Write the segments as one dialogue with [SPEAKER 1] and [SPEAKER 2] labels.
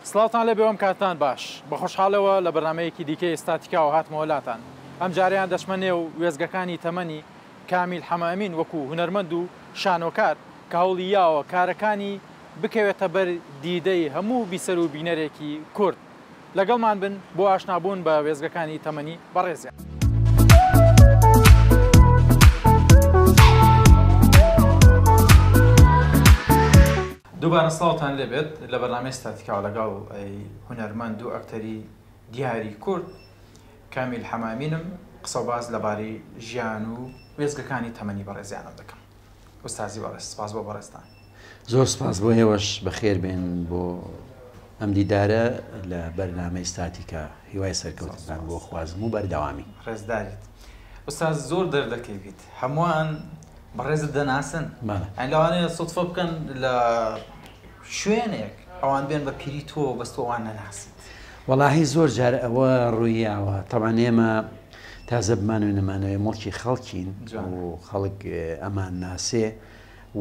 [SPEAKER 1] سڵاوتان لێبێ ئەم کاتتان باش. بە خۆشحاڵەوە لە بەرنامەیەکی دیکەی ستاتیکاوە هاتمەوە لاتان. ئەمجارەیان دەچمە نێو وێستگەکانی تەمەنی کامیل حەمەئەمین وەکو هونەرمەند و شانۆکار کە هەوڵی یاوە کارەکانی بکەوێتە بەر دیدەی هەموو بیسەر و بینەرێکی کورد. لەگەڵمان بن بۆ ئاشنابوون بە وێستگەکانی تەمەنی بەڕێزیان. دووبارە سڵاوتان لێبێت لە بەرنامەی ستاتیکاوە لەگەڵ هونەرمەند و ئەکتەری دیاری کورد کامیل حەمامینم قسە و باس لەبارەی ژیان و وێستگەکانی تەمەنی بەڕێزیانەوە دەکەم. ئوستازی بەڕێز سپاس بۆ بەڕێزتان.
[SPEAKER 2] زۆر سپاس بۆ ئێوەش بەخێر بێن بۆ ئەم دیدارە لە بەرنامەی ستاتیکا هیوای سەرکەوتنتان بۆ خوازم و بەردەوامی.
[SPEAKER 1] ڕێزداریت ئوستاز زۆر دەردەکەویت هەمووان بەڕێزت دەناسن ئەن لەوانەیە سوتفە بکەن لە شوێنێک ئەوان بێن بە پیری تۆ بەس تۆ ئەوان نەناسیت.
[SPEAKER 2] وەڵاهی زۆر جار ئەوە ڕوویاوە تەبعەن ئێمە تازە بمانەوێ نەمانەوێ موڵکی خەڵکین و خەڵک ئەمان ناسێ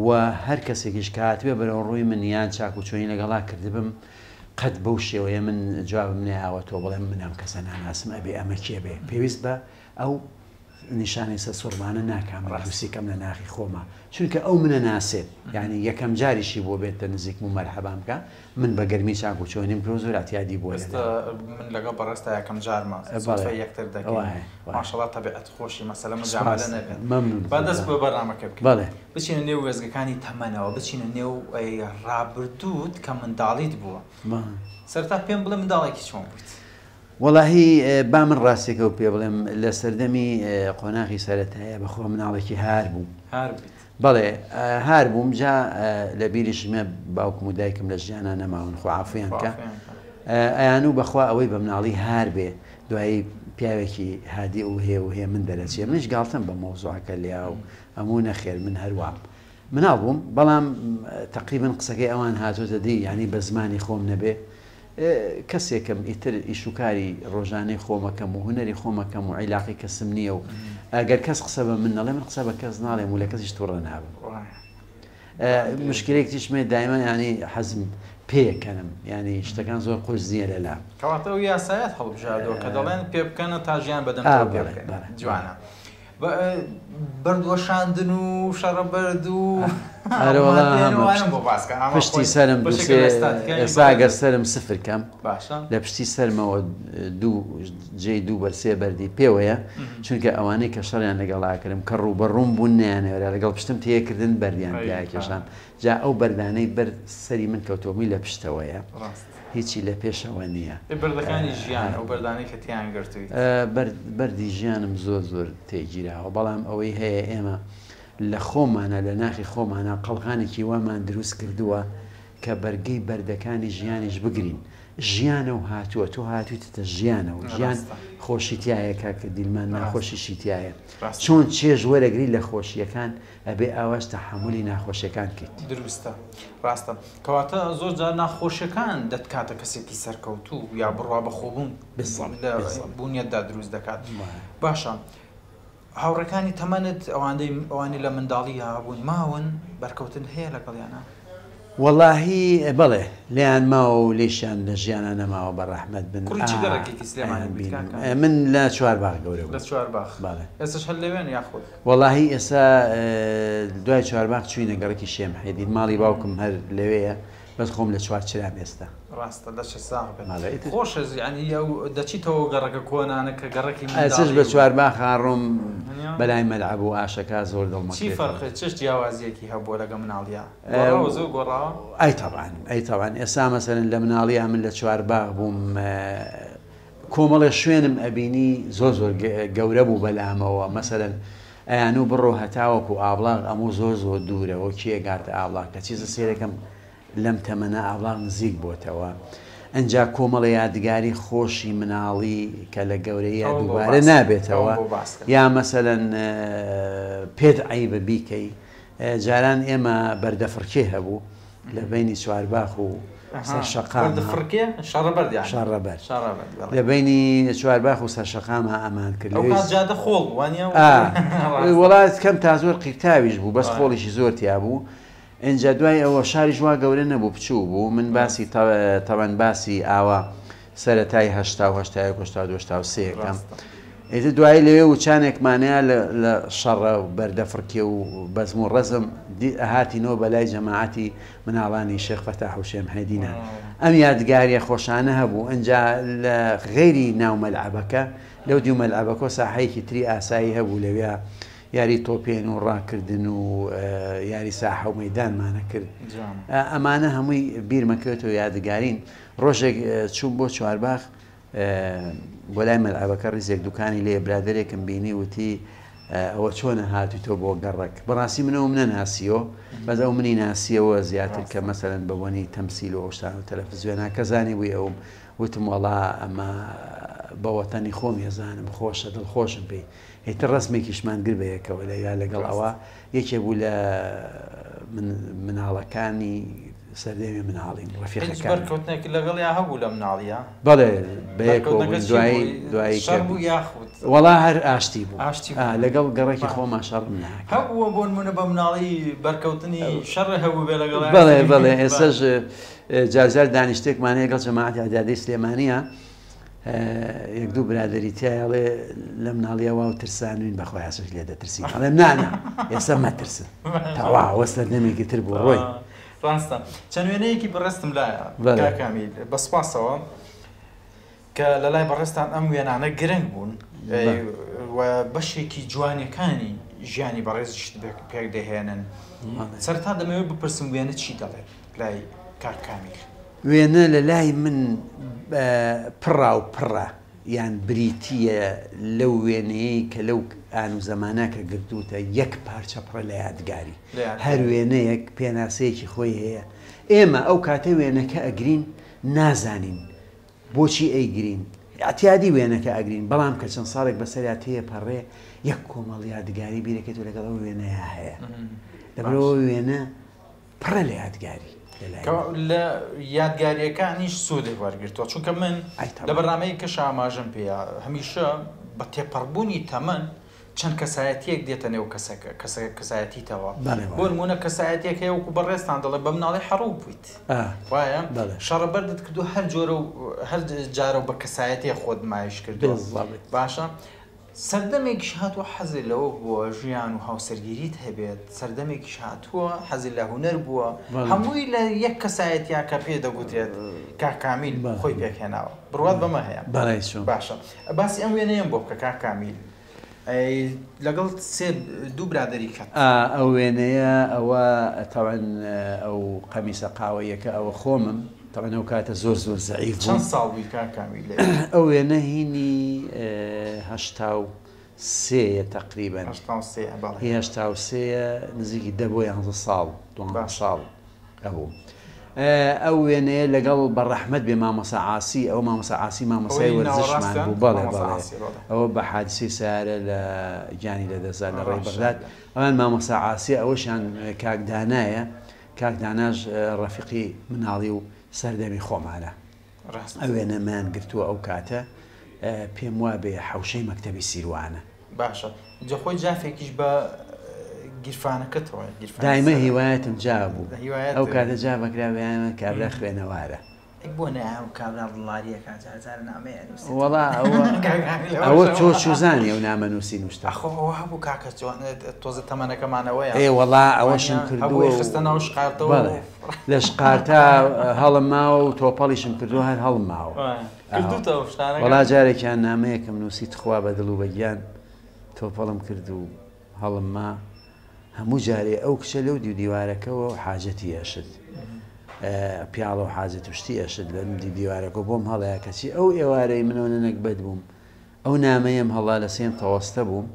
[SPEAKER 2] و هەر کەسێکیش کە هاتبێ بەرەو ڕووی من یان چاک و چۆنی لەگەڵا کردبم قەت بەو شێوەیە من جوابم نەیاوەتەوە بڵێم من ئەم کەسە ناناسم ئەبێ ئەمە کێ بێ پێویست بە ئەو نیشانەی سەرسوڕمانە ناکا من دروستی کەم لە ناخی خۆما چونکە ئەو منە ناسێت یانی یەکەم جاریشی بۆ بێتە نزیکم و مەرحەبام بکا من بە گەرمی چاک و چۆنیم کرد و زۆر ئەعتیادی بووە لە
[SPEAKER 1] ئێستا من لەگەڵ بەڕێزتا یەکەم جارمە سوتفەی یەکتر دەکەین ماشەڵا تەبیعەت خۆشی مەسەلە مجامەلە نەبێت با دەست بە بەرنامەکە بکەین بچینە نێو وێستگەکانی تەمەنەوە بچینە نێو ڕابردووت کە منداڵیت بووە سەرەتا پێم بڵێ منداڵێکی چۆن بوویت؟
[SPEAKER 2] وەڵاهی با من ڕاستیەکەو پێ بڵێم لە سەردەمی قۆناغی سەرەتایە بەخوا مناڵێکی هار بووم.
[SPEAKER 1] هار بوویت؟
[SPEAKER 2] بەڵێ هار بووم جا لە بیریشمە باوکم و دایکم لە ژیانا نەماون خوا عەفویان کا ئەیانوو بەخوا ئەوەی بە مناڵی هار بێ دوایی پیاوێکی هادی و هێ و هێمن دەرەچێ منیش گاڵتەم بە مەوزوعەکە لیا و ئەموو نەخێر من هەر وام. مناڵ بووم بەڵام تەقریبەن قسەکەی ئەوان هاتۆتە دی یانی بە زمانی خۆم نەبێ کەسێکم ئیتر ئیش و کاری ڕۆژانەی خۆمەکەم و هونەری خۆمەکەم و عیلاقەی کەسم نییە و ئەگەر کەس قسە بە من نەڵێ من قسە بە کەس ناڵێم و لە کەسیش توڕە نابم. مشکلەیەک تیشم هەیە دایما یانی حەزم پێکەنم یانی شتەکان زۆر قورس نییە لەلام.
[SPEAKER 1] کەواتە ئەو یاسایەت هەڵبژاردووە کە دەڵێن پێبکەنە تا ژیان بەدەمتەوە پێبکەنی. جوانە. بەرد وەشاندن و شەڕە بەرد و
[SPEAKER 2] پشتی سەرم ئێستا گەر سەرم سفر کەم لە پشتی سەرمەوە دوو جێی دوو بەر سێ بەردی پێوەیە چونکە ئەوانەی کە شەڕیان لەگەڵاکردم کە ڕووبەڕووم بوون نیانەوەرا لەگەڵ پشتم تێکردن بەردیان پیاکێشان جا ئەو بەردانەی بەر سەری من کەوتووە لە پشتەوەیە هیچی لە پێشەوە نییە.
[SPEAKER 1] ئەی بەردەکانی ژیان، ئەو بەردانەی کە تێیان گرتوویت؟
[SPEAKER 2] بەرد، بەردی ژیانم زۆر زۆر تێگیراوە، بەڵام ئەوەی هەیە ئێمە لە خۆمانا، لە ناخی خۆمانا قەڵغانێکی وامان دروست کردووە کە بەرگەی بەردەکانی ژیانیش بگرین. ژیانە و هاتووە، تۆ هاتوویتەتە ژیانەوە، ژیان خۆشی تیایە کاک دیلمان، ناخۆشیشی تیایە. چۆن چێژ وەرەگری لە خۆشییەکان، ئەبێ ئاواش تەحەمولی ناخۆشیەکان کەیت.
[SPEAKER 1] دروستە ڕاستە کەواتە زۆر جار ناخۆشیەکان دەتکاتە کەسێکی سەرکەوتوو یا بڕوا بەخۆبوون لە بوونیەتدا دروست دەکات باشە هاوڕێکانی تەمەنت ئەوانەی ئەوانی لە منداڵی هەبوون ماون بەرکەوتن هەیە لەگەڵیانە؟
[SPEAKER 2] وەڵاهی بەڵێ لێیان ماوە و لێشیان لە ژیانا نەماوە بە ڕەحمەت بن
[SPEAKER 1] کوڕی چ گەڕەکێکی سلێمانی بوویت کاکە؟
[SPEAKER 2] من لە چوارباخ گەورە بووم.
[SPEAKER 1] لە چوارباخ
[SPEAKER 2] بەڵێ.
[SPEAKER 1] ئێستاش هەر لەوێن یاخود؟
[SPEAKER 2] وەڵاهی ئێستا دوای چوارباخ چووینە گەڕەکی شێ محێدین ماڵی باوکم هەر لەوێیە بەس خۆم لە چوارچرام ئێستا.
[SPEAKER 1] ڕاستە لەشت ساغ بێت. خۆشە یانی ئەو دەچیتەوە گەڕەکە کۆنانە کە گەڕەکی منداڵی
[SPEAKER 2] ئێستاش بە چوارباخا ڕۆم بەلای مەلعەب و ئاشەکە زۆر دڵمە
[SPEAKER 1] چی فەرقێ چ جیاوازیەکی هەبووە لەگە مناڵیا گۆڕاوە زۆر گۆڕاوە؟
[SPEAKER 2] ئەی تەبعەن ئەی تەبعەن ئێستا مەسەلەن لە مناڵیا من لە چوارباغ بووم کۆمەڵێ شوێنم ئەبینی زۆر زۆر گەورە بوو بەلامەوە مەسەلەن ئەیانوو بڕۆ هەتاوەکو ئابڵاغ ئەموو زۆر زۆر دوورە وە کێ گاتە ئابڵاغ کەچی سەیرەکەم لەم تەمەنە ئابڵاغ نزیک بۆتەوە ئنجا کۆمەڵێ یادگاری خۆشی مناڵی کە لە گەورەییا دووبارە نابێتەوە یا مەسەلەن پێت عەیبە بیکەی جاران ئێمە بەردەفڕکێ هەبوو لە بەینی چوارباخ و سەر شەقام.
[SPEAKER 1] بەردەفڕکێ؟ شەڕەبەرد یانی؟
[SPEAKER 2] شەڕەبەرد. شەڕەبەرد بەڵێ. لە بەینی چوارباخ و سەر شەقاما ئەمان کرد.
[SPEAKER 1] ئەو کات جادە خۆڵ بوو وانیە؟
[SPEAKER 2] ئا وەڵا کەم تا زۆر قیرتاویش بوو بەس خۆڵیشی زۆر تیا بوو. ئینجا دوای ئەوە شاریش وا گەورە نەبوو بچوو بوو من باسی تەبەن باسی ئاوا سەرەتای 80 81 82 83 کەم ئیتر دوایی لەوێ وچانێکمانەیە لە شەڕە و بەردەفڕکێ و بەزم و ڕەزم هاتینەوە بەلای جەماعەتی مناڵانی شێخ فەتاح و شێخ محێدینە ئەم یادگاریە خۆشانە هەبوو ئەنجا لە غەیری ناو مەلعەبەکە لەو دیو مەلعەبەکۆ ساحەیەکی تری ئاسایی هەبوو لەوێ یاری تۆپێن و ڕاکردن و یاری ساحە و مەیدانمانە کرد ئەمانە هەمووی بیرمەکەوێتەوە یادگارین ڕۆژێک چووم بۆ چوارباخ بۆ لای مەلعەبەکە ڕیزێک دوکانی لێ برادێکم بینی وتی ئەوە چۆنە هاتوویتەوە بۆ گەڕەک بەڕاستی من ئەوم نەناسیەوە بەس ئەو منی ناسیەوە زیاتر کە مەسەلەن بە بۆنی تەمسیل و ئەوشتان و تەلەفزیۆنا کە زانی بووی ئەوم وتم وەڵا ئەمە بە وەتەنی خۆم ێزانم خۆشە دڵخۆشم پێی ئیتر ڕەسمێکیشمان گر بە یەکەوە لەویا لەگەڵ ئەوە یەکێ بوو لە مناڵەکانی سەردەمی مناڵیم ڕەفیقەکان.
[SPEAKER 1] بەرکەوتنێک لەگەڵیا هەبوو لە مناڵیا؟
[SPEAKER 2] بەڵێ بەیەکەوە بووین دوایی دوایی
[SPEAKER 1] شەڕ بوو یاخود؟
[SPEAKER 2] وەڵا هەر ئاشتی بوو.
[SPEAKER 1] ئاشتی بوو.
[SPEAKER 2] لەگەڵ گەڕەکی خۆمان شەڕم ناکرد.
[SPEAKER 1] هەبووە بۆ نموونە بە مناڵی بەرکەوتنی شەڕ هەبووبێ لەگەڵیا؟
[SPEAKER 2] بەڵێ بەڵێ ئێستاش جارجار دانیشتێکمان هەیە لەگەڵ جەماعەتی ئیعدادیی سلێمانییە یەک دوو برادەری تیایە ئەڵێ لە مناڵیە واو ترسانوین بەخوای ئێستاش لێ دەترسین ئەڵێم نا نا ئێستا مەترسن تەواوە سەردەمێکی تر بوو ڕۆی.
[SPEAKER 1] ڕاستە چەند وێنەیەکی بەڕێزتم لایە کاک کامیل بە سوپاسەوە کە لە لای بەڕێزتان ئەم وێنانە گرنگ بوون و بەشێکی جوانیەکانی ژیانی بەڕێزیشت پێک دەهێنن سەرتا دەمەوێت بپرسم وێنە چی دەڵێت لای کاک کامیل؟
[SPEAKER 2] وێنە لە لای من پڕا و پڕە یان بریتییە لەو وێنەیەی کە لەو ئان و زەمانە کە گرتووتە یەک پارچە پڕە لە یادگاری. هەر وێنەیەک پێناسەیەکی خۆی هەیە. ئێمە ئەو کاتە وێنەکە ئەگرین نازانین بۆچی ئەیگرین، ئیعتیادی وێنەکە ئەگرین، بەڵام کە چەند ساڵێک بەسەریا تێپەڕێ یەک کۆمەڵ یادگاری بیرەکەیتەوە لەگەڵ ئەو وێنەیا هەیە. لەبەرئەوە وێنە پڕە لە یادگاری لە لای من.
[SPEAKER 1] لە یادگارییەکانیش سوودت وەرگرتووە چونکە من لە بەرنامەی کەش ئاماژەم پێیە هەمیشە بە تێپەڕبوونی تەمەن چەند کەسایەتیەک دێتە نێو کەسەکە کەسە کەسایەتیتەوە بۆ نموونە کەسایەتیەک هەیە وەکو بەڕێزتان دەڵێ بە مناڵی حەڕوو بوویت وایە شەڕە بەردت کردو هەر جۆرە و هەر جارە و بە کەسایەتیە خۆت نمایش کردووە باشە سەردەمێکیش هاتووە حەزت لەوە بووە ژیان و هاوسەرگیریت هەبێت، سەردەمێکیش هاتووە حەزت لە هونەر بووە، هەمووی لە یەک کەسایەتیا کە پێ دەگوترێت کاک کامیل خۆی پێکهێناوە. بڕوات بەمە هەیە؟
[SPEAKER 2] بەڵێ چۆن؟
[SPEAKER 1] باشە باسی ئەم وێنەیەم بۆ بکە کاک کامیل لەگەڵ سێ دوو برادەری کەت.
[SPEAKER 2] ئا ئەو وێنەیە ئەوە تەبعەن ئەو قەمیسە قاوەییەکە ئەوە خۆمم تەبعەن ئەو کاتە زۆر زۆر زەعیف بووم.
[SPEAKER 1] چەند ساڵ بووی کاک کامیل لەوێ؟
[SPEAKER 2] ئەو وێنە هینی 83 یە تەقریبەن.
[SPEAKER 1] 83 یە بەڵێ.
[SPEAKER 2] هی 83 یە نزیکی دە بۆ یانزە ساڵ دوانزە ساڵ ئەبوو. ئەو وێنەیە لەگەڵ بە ڕەحمەت بێ مامۆسا عاسی ئەوە مامۆسا عاسی مامۆسای وەرزشمان بوو بەڵێ بەڵێ ئەوە بە حادیسەی سەیارە لە گیانی لەدەستدا لە ڕێی بەغداد ئەوان مامۆسا عاسیە ئەوەشیان کاک دانایە کاک داناش ڕەفیقی مناڵی و سەردەمی خۆمانە ئەو وێنەمان گرتووە ئەو کاتە پێم وابێ حەوشەی مەکتەبی سیروانە.
[SPEAKER 1] باشە جا خۆی جافێکیش بە گیرفانەکەتەوە گیرفانی
[SPEAKER 2] دایمە
[SPEAKER 1] سەرە.
[SPEAKER 2] هیوایەتم جا بوو
[SPEAKER 1] هیوایەت
[SPEAKER 2] ئەو کاتە جا بەکرا بەیانە کابرا خوێنەوارە.
[SPEAKER 1] ئەی بۆ نایە ئەو کابرا دڵاریەکە جار جارە نامەی ئەنووسێت.
[SPEAKER 2] وەڵا ئەوە
[SPEAKER 1] کاک ئامیل ئەوە
[SPEAKER 2] ئەوە
[SPEAKER 1] شەوە.
[SPEAKER 2] تۆ چوزانی ئەو نامە نووسین و شتە.
[SPEAKER 1] ئەخۆ ئەوە هەبوو کاکە جوان تۆزە تەمەنەکەمان ئەوەیە.
[SPEAKER 2] ئێ وەڵا ئەوەشم
[SPEAKER 1] وانیە
[SPEAKER 2] کردووە
[SPEAKER 1] هەبوو
[SPEAKER 2] و
[SPEAKER 1] خستە ناو شقارتەوە و
[SPEAKER 2] بەڵێ لە شقارتە هەڵم ماوە و تۆپەڵیشم کردووە هەر هەڵم ماوە.
[SPEAKER 1] وایە. کردووتە ئەو شتانە
[SPEAKER 2] وەڵا جارێکیان نامەیەکم نووسی تخوا بە دڵ و بە گیان تۆپەڵم کرد و هەڵم ما هەموو جارێ ئەو کچە لەو دیو دیوارەکەوە و حاجەتی ئەشت پیاڵە و حاجەت و شتی ئەشت لەم دیو دیوارەکە بۆم هەڵەیە کەچی ئەو ئێوارەی منەوە نەنەگبەت بووم ئەو نامەیەم هەڵا لە سێم تەوەستە بووم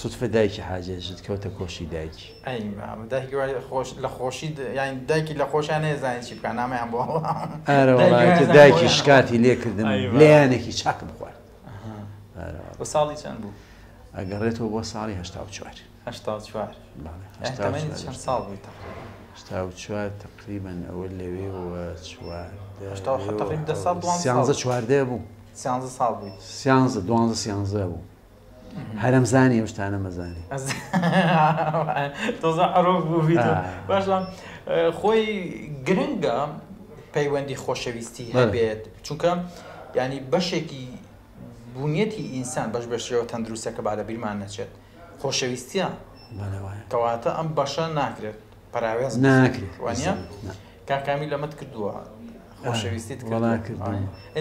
[SPEAKER 2] سوتفە دایکی حاجێژت کەوتە کۆشی دایکی.
[SPEAKER 1] ئەی مامە دایکی وای خۆش لە خۆشی یانی دایکی لە خۆشیان نەیزانی چی بکا نامەیان بۆ هەڵا.
[SPEAKER 2] ئارە وەڵا
[SPEAKER 1] دایکی
[SPEAKER 2] ئیتر
[SPEAKER 1] وای
[SPEAKER 2] دایکی
[SPEAKER 1] زانی
[SPEAKER 2] شکاتی لێ کردم
[SPEAKER 1] ئەی بابە.
[SPEAKER 2] لێیانێکی چاکم خوارد. ئارە وەڵا.
[SPEAKER 1] بۆ ساڵی چەند بوو؟
[SPEAKER 2] ئەگەڕێتەوە بۆ ساڵی 84.
[SPEAKER 1] 84.
[SPEAKER 2] بەڵێ
[SPEAKER 1] یانی تەمەنی چەند ساڵ بووی تەقریبەن؟
[SPEAKER 2] 84 تەقریبەن ئەوە لەوێوە چواردە
[SPEAKER 1] 87 تەقریبەن دە ساڵ دوانزە ساڵ
[SPEAKER 2] سیانزە چواردە بوو.
[SPEAKER 1] سیانزە ساڵ بوویت.
[SPEAKER 2] سیانزە دوانزە سیانزە بوو. هەرم زانی ئەو شتانەم ئەزانی.
[SPEAKER 1] تۆزە عەرۆف بوویت باشە خۆی گرنگە پەیوەندی خۆشەویستی هەبێت چونکە ینی بەشێکی بوونیەتی ئینسان بەش بەشەوە تەندروستەکە با لە بیرمان نەچێت خۆشەویستیە کەواتە ئەم بەشە ناکرێت پەراوێز
[SPEAKER 2] ناکرێت
[SPEAKER 1] وانە کاک کامیل ئەمەت کردووە خۆشەویستیت کردووە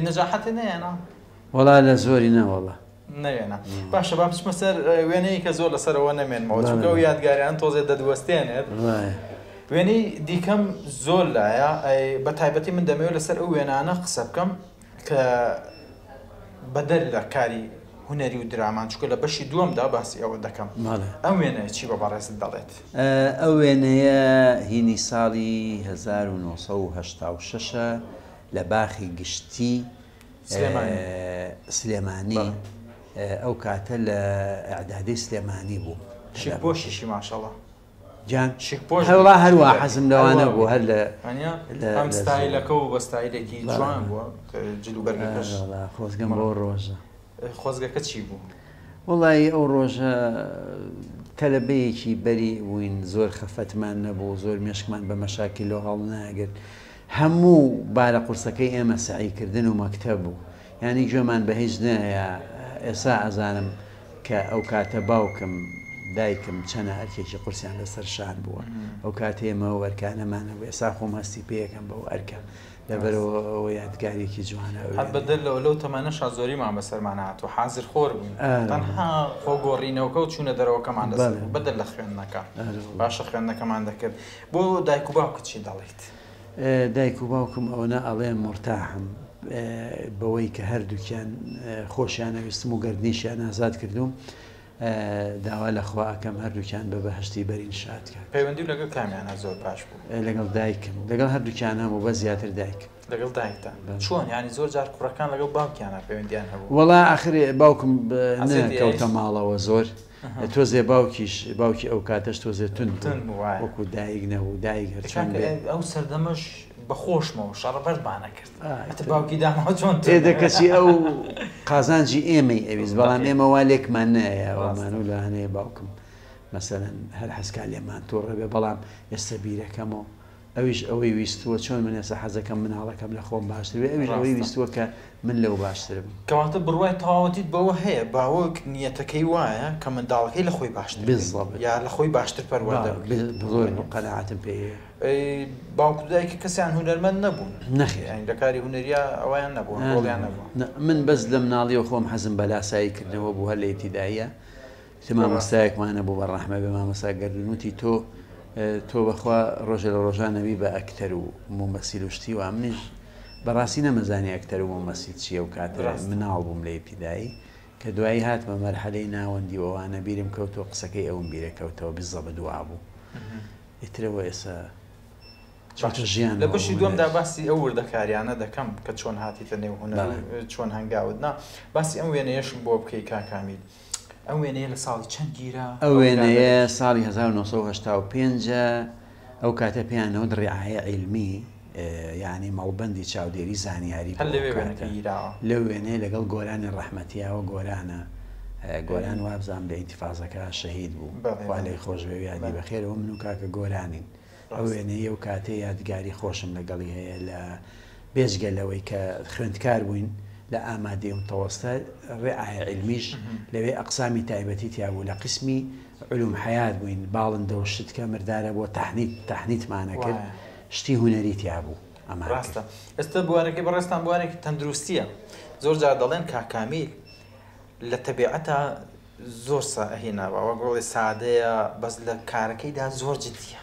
[SPEAKER 1] نەجاحەتێ نەیەنا
[SPEAKER 2] وەڵا لە زۆری نا وەڵا.
[SPEAKER 1] نەوێنە باشە با بچمە سەر وێنەیە کە زۆر لەسەرەوە نەمێنمەوە چونکە ئەو یادگاریان تۆزێ دەدوەستێنێت وێنەی دیکەم زۆر لایە بە تایبەتی من دەمەوێت لەسەر ئەو وێنانە قسە بکەم کە بەدەر لە کاری هونەری و درامان چونکە لە بەشی دووەمدا باسی ئەوە دەکەم ئەم وێنەیە چی بە بەڕێزت دەڵێت؟
[SPEAKER 2] ئەو وێنەیە هینی ساڵی 1986 لە باخی گشتی سلێمانی ئەو کاتە لە ئەعدادی سلێمانی بوو
[SPEAKER 1] شک پۆشیشی ماشەڵا
[SPEAKER 2] جان شک پۆش هەروە هەروە حەزم لەوانە بوو هەر لە
[SPEAKER 1] ئەم ستایلەکە و بە ستایلێکی جوان بووە جل و بەرگەکەش
[SPEAKER 2] خۆزگەم بۆ ڕۆژە
[SPEAKER 1] خۆزگەکە چی بوو؟
[SPEAKER 2] وەڵایی ئەو ڕۆژە تەلەبەیەکی بەری بووین زۆر خەفەتمان نەبوو زۆر مێشکمان بە مەشاکیلەوە هەڵناگرت هەموو بارە قورسەکەی ئێمە سەعی کردن و مەکتەب بوو یانی گوێمان بە هیچ نەیە ئێسا ئەزانم کە ئەو کاتە باوکم دایکم چەنە ئەرکێکی قورسیان لەسەر شان بووە ئەو کاتە ئێمە ئەو ئەرکانەمان نەبوو ئێسا خۆم هەستی پێیەکەم بەو ئەرکە لەبەرئەوە ئەوە یادگاریەکی جوانە ئەو
[SPEAKER 1] هەر بەدەر لەوە لەو تەمەنەشا زۆریمان بەسەرمان هاتوو حازر خۆر بووین تەنها خۆ گۆڕینەوەکە و چوونە دەرەوەکەمان لەسەر بوو بەدەر لە خوێندنەکە باشە خوێندنەکەمان دەکرد بۆ دایک و باوکت چی دەڵێیت؟
[SPEAKER 2] دایک و باوکم ئەوەنە ئەڵێم مورتاحم بەوەی کە هەردووکیان خۆشیان ئەویستم و گەردنیشیان ئازاد کردووم داوا لە خوا ئەکەم هەردووکیان بە بەهەشتی بەرین شاد کات.
[SPEAKER 1] پەیوەندیو لەگەڵ کامیانا زۆر باش بوو؟
[SPEAKER 2] لەگەڵ دایکم، لەگەڵ هەردووکیان هەبوو بەس زیاتر دایکم.
[SPEAKER 1] لەگەڵ دایکتا چۆن؟ یانی زۆر جار کوڕەکان لەگەڵ باوکیانا پەیوەندیان هەبوو.
[SPEAKER 2] وەڵا ئاخر باوکم نەکەوتە ماڵەوە زۆر تۆزێ باوکیش باوکی ئەو کاتەش تۆزێ توند بوو وەکو دایک نەبوو دایک هەرچۆن بێ.
[SPEAKER 1] ئەو سەردەمەش بە خۆشمەوە شەڕە بەردمان ئەکرد ئەتر باوکی داماوە چۆن
[SPEAKER 2] ئێ دە کەچی ئەو قازانجی ئێمەی ئەویست بەڵام ئێمە وا لێکمان نایە ئەومان و لەوانەیە باوکم مەسەلەن هەر حەزکا لێمان توڕە بێ بەڵام ئێستا بیرەکەمەوە ئەویش ئەوەی ویستووە چۆن من ئێستا حەزەکەم مناڵەکەم لە خۆم باشتر بێ ئەویش ئەوەی ویستووە کە من لەو باشتر بم.
[SPEAKER 1] کەواتە بڕوای تەواوەتیت بەوە هەیە باوک نیەتەکەی وایە کە منداڵەکەی لە خۆی باشتر بێت
[SPEAKER 2] بالضبط.
[SPEAKER 1] یا لە خۆی باشتر پەروەردە بکرێت.
[SPEAKER 2] زۆر قەناعەتم پێی هەیە.
[SPEAKER 1] باوک و دایکت کەسیان هونەرمەند نەبوون؟
[SPEAKER 2] نەخێر.
[SPEAKER 1] یانی لە کاری هونەریا ئەوەیان نەبووە، ڕۆڵیان نەبووە؟
[SPEAKER 2] نا من بەس لە مناڵیەوە خۆم حەزم بە لاسایی کردنەوە بوو هەر لە ئیبتیداییە چ مامۆستایەکمان هەبوو بە ڕەحمە بێ مامۆستا گەردوون وتی تۆ تۆ بەخوا ڕۆژێ لە ڕۆژان ئەبی بە ئەکتەر و مومەسیل و شتی وا منیش بەڕاستی نەمەزانی ئەکتەر و مومەسیل چییە و کاتێ مناڵ بووم لە ئیبتیدایی کە دوایی هاتمە مەرحەلەی ناوەندی و ئەوانە بیرم کەوتەوە قسەکەی ئەوم بیرە کەوتەوە بالزەبت وابوو ئیترەوە ئێستا چۆتە ژیانمەوە
[SPEAKER 1] لە بەشی
[SPEAKER 2] هونەر.
[SPEAKER 1] دووەمدا باسی ئەو وردەکاریانە دەکەم کە چۆن هاتیتە نێو هونەر و چۆن هەنگاوت نا باسی ئەم وێنەیەشم بۆ بکەی کاک کامیل ئەم وێنەیە لە ساڵی چەند گیرا؟
[SPEAKER 2] ئەو وێنەیە ساڵی 1985 ئەو کاتە پێیان نەوت ڕعایە عیلمی یانی مەڵبەندی چاودێری زانیاری
[SPEAKER 1] هەر لەوێ وێنەکە گیراوە؟
[SPEAKER 2] لەو وێنەیە لەگەڵ گۆرانی ڕەحمەتیاوە گۆرانە گۆران وابزانم لە ئینتیفازەکە شەهید بوو خوا لێی خۆش بێ و یادی بەخێر ئەوە من و کاکە گۆرانین ئەو وێنەیە و کاتەی یادگاری خۆشم لەگەڵی هەیە لە بێجگە لەوەی کە خوێندکار بووین لە ئامادەی و متەوەستە ڕعایە عیلمیش لەوێ ئەقسامی تایبەتی تیا بوو لە قیسمی علوم حیات بووین باڵندە و شت کە مردارە بۆ تەحنیت تەحنیتمان ئەکرد شتی هونەری تیا بوو ئەمان
[SPEAKER 1] ڕاستە ئێستا بوارەکەی بەڕێزتان بوارێکی تەندروستیە زۆر جار دەڵێن کاک کامیل لە تەبیعەتا زۆر سا هینا وەک بڵێ سادەیە بەس لە کارەکەیدا زۆر جدیە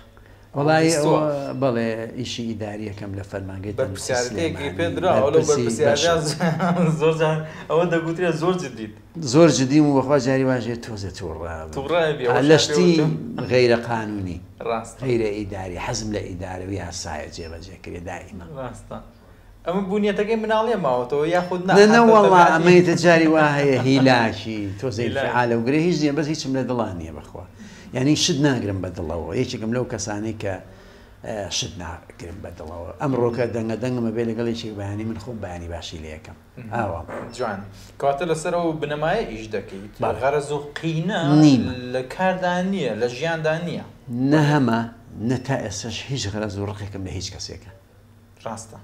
[SPEAKER 2] وەڵایی ئەوە بەڵێ ئیشی ئیداریەکەم لە فەرمانگەی تەندروستی
[SPEAKER 1] بەرپرسیارێتیەکی
[SPEAKER 2] سلێمانی
[SPEAKER 1] پێ دراوە لەو
[SPEAKER 2] بەرپرسی
[SPEAKER 1] بەرپرسیارە
[SPEAKER 2] بەشم.
[SPEAKER 1] زۆر جار ئەوە دەگوترێت زۆر جدیت.
[SPEAKER 2] زۆر جدیم و بەخوا جاری واش هەیە تۆزێ توڕە ئەبم
[SPEAKER 1] توڕە ئەبی
[SPEAKER 2] ئا
[SPEAKER 1] ئەوەشیان
[SPEAKER 2] لە
[SPEAKER 1] پێ
[SPEAKER 2] شتی
[SPEAKER 1] وتم.
[SPEAKER 2] غەیرە قانونی
[SPEAKER 1] ڕاستە.
[SPEAKER 2] غەیرە ئیداری حەزم لە ئیدارە و یاسایە جێبەجێ کرێ دائیمە.
[SPEAKER 1] ڕاستە ئەمە بونیەتەکەی مناڵیە ماوەتەوە یاخود نا
[SPEAKER 2] نە نە
[SPEAKER 1] حەتە
[SPEAKER 2] وەڵا
[SPEAKER 1] تەبیعەتی
[SPEAKER 2] ئەمە ئیتر جاری وا هەیە هیلاکی تۆزێ
[SPEAKER 1] هیلاکی.
[SPEAKER 2] ئینفعالە و گرێ هیچ نیە بەس هیچم لە دڵا نیە بەخوا یانی شت ناگرم بە دڵەوە یەکێکم لەو کەسانەی کە. شت ناگرم بە دڵەوە. ئەمڕۆکە دەنگە دەنگم ئەبێ لەگەڵ یەکێک بەیانی من خۆم بەیانی باشی لێ ئەکەم. ئاوام.
[SPEAKER 1] جوان. کەواتە لەسەر ئەو بنەمایە ئیش دەکەیت.
[SPEAKER 2] بەڵێ.
[SPEAKER 1] غەرەز و قینە
[SPEAKER 2] نیمە.
[SPEAKER 1] لە کاردا نییە، لە ژیاندا نییە.
[SPEAKER 2] نە هەمە، نە تا ئێستەش هیچ غەرەز و ڕقێکم لە هیچ کەسێکە.
[SPEAKER 1] ڕاستە.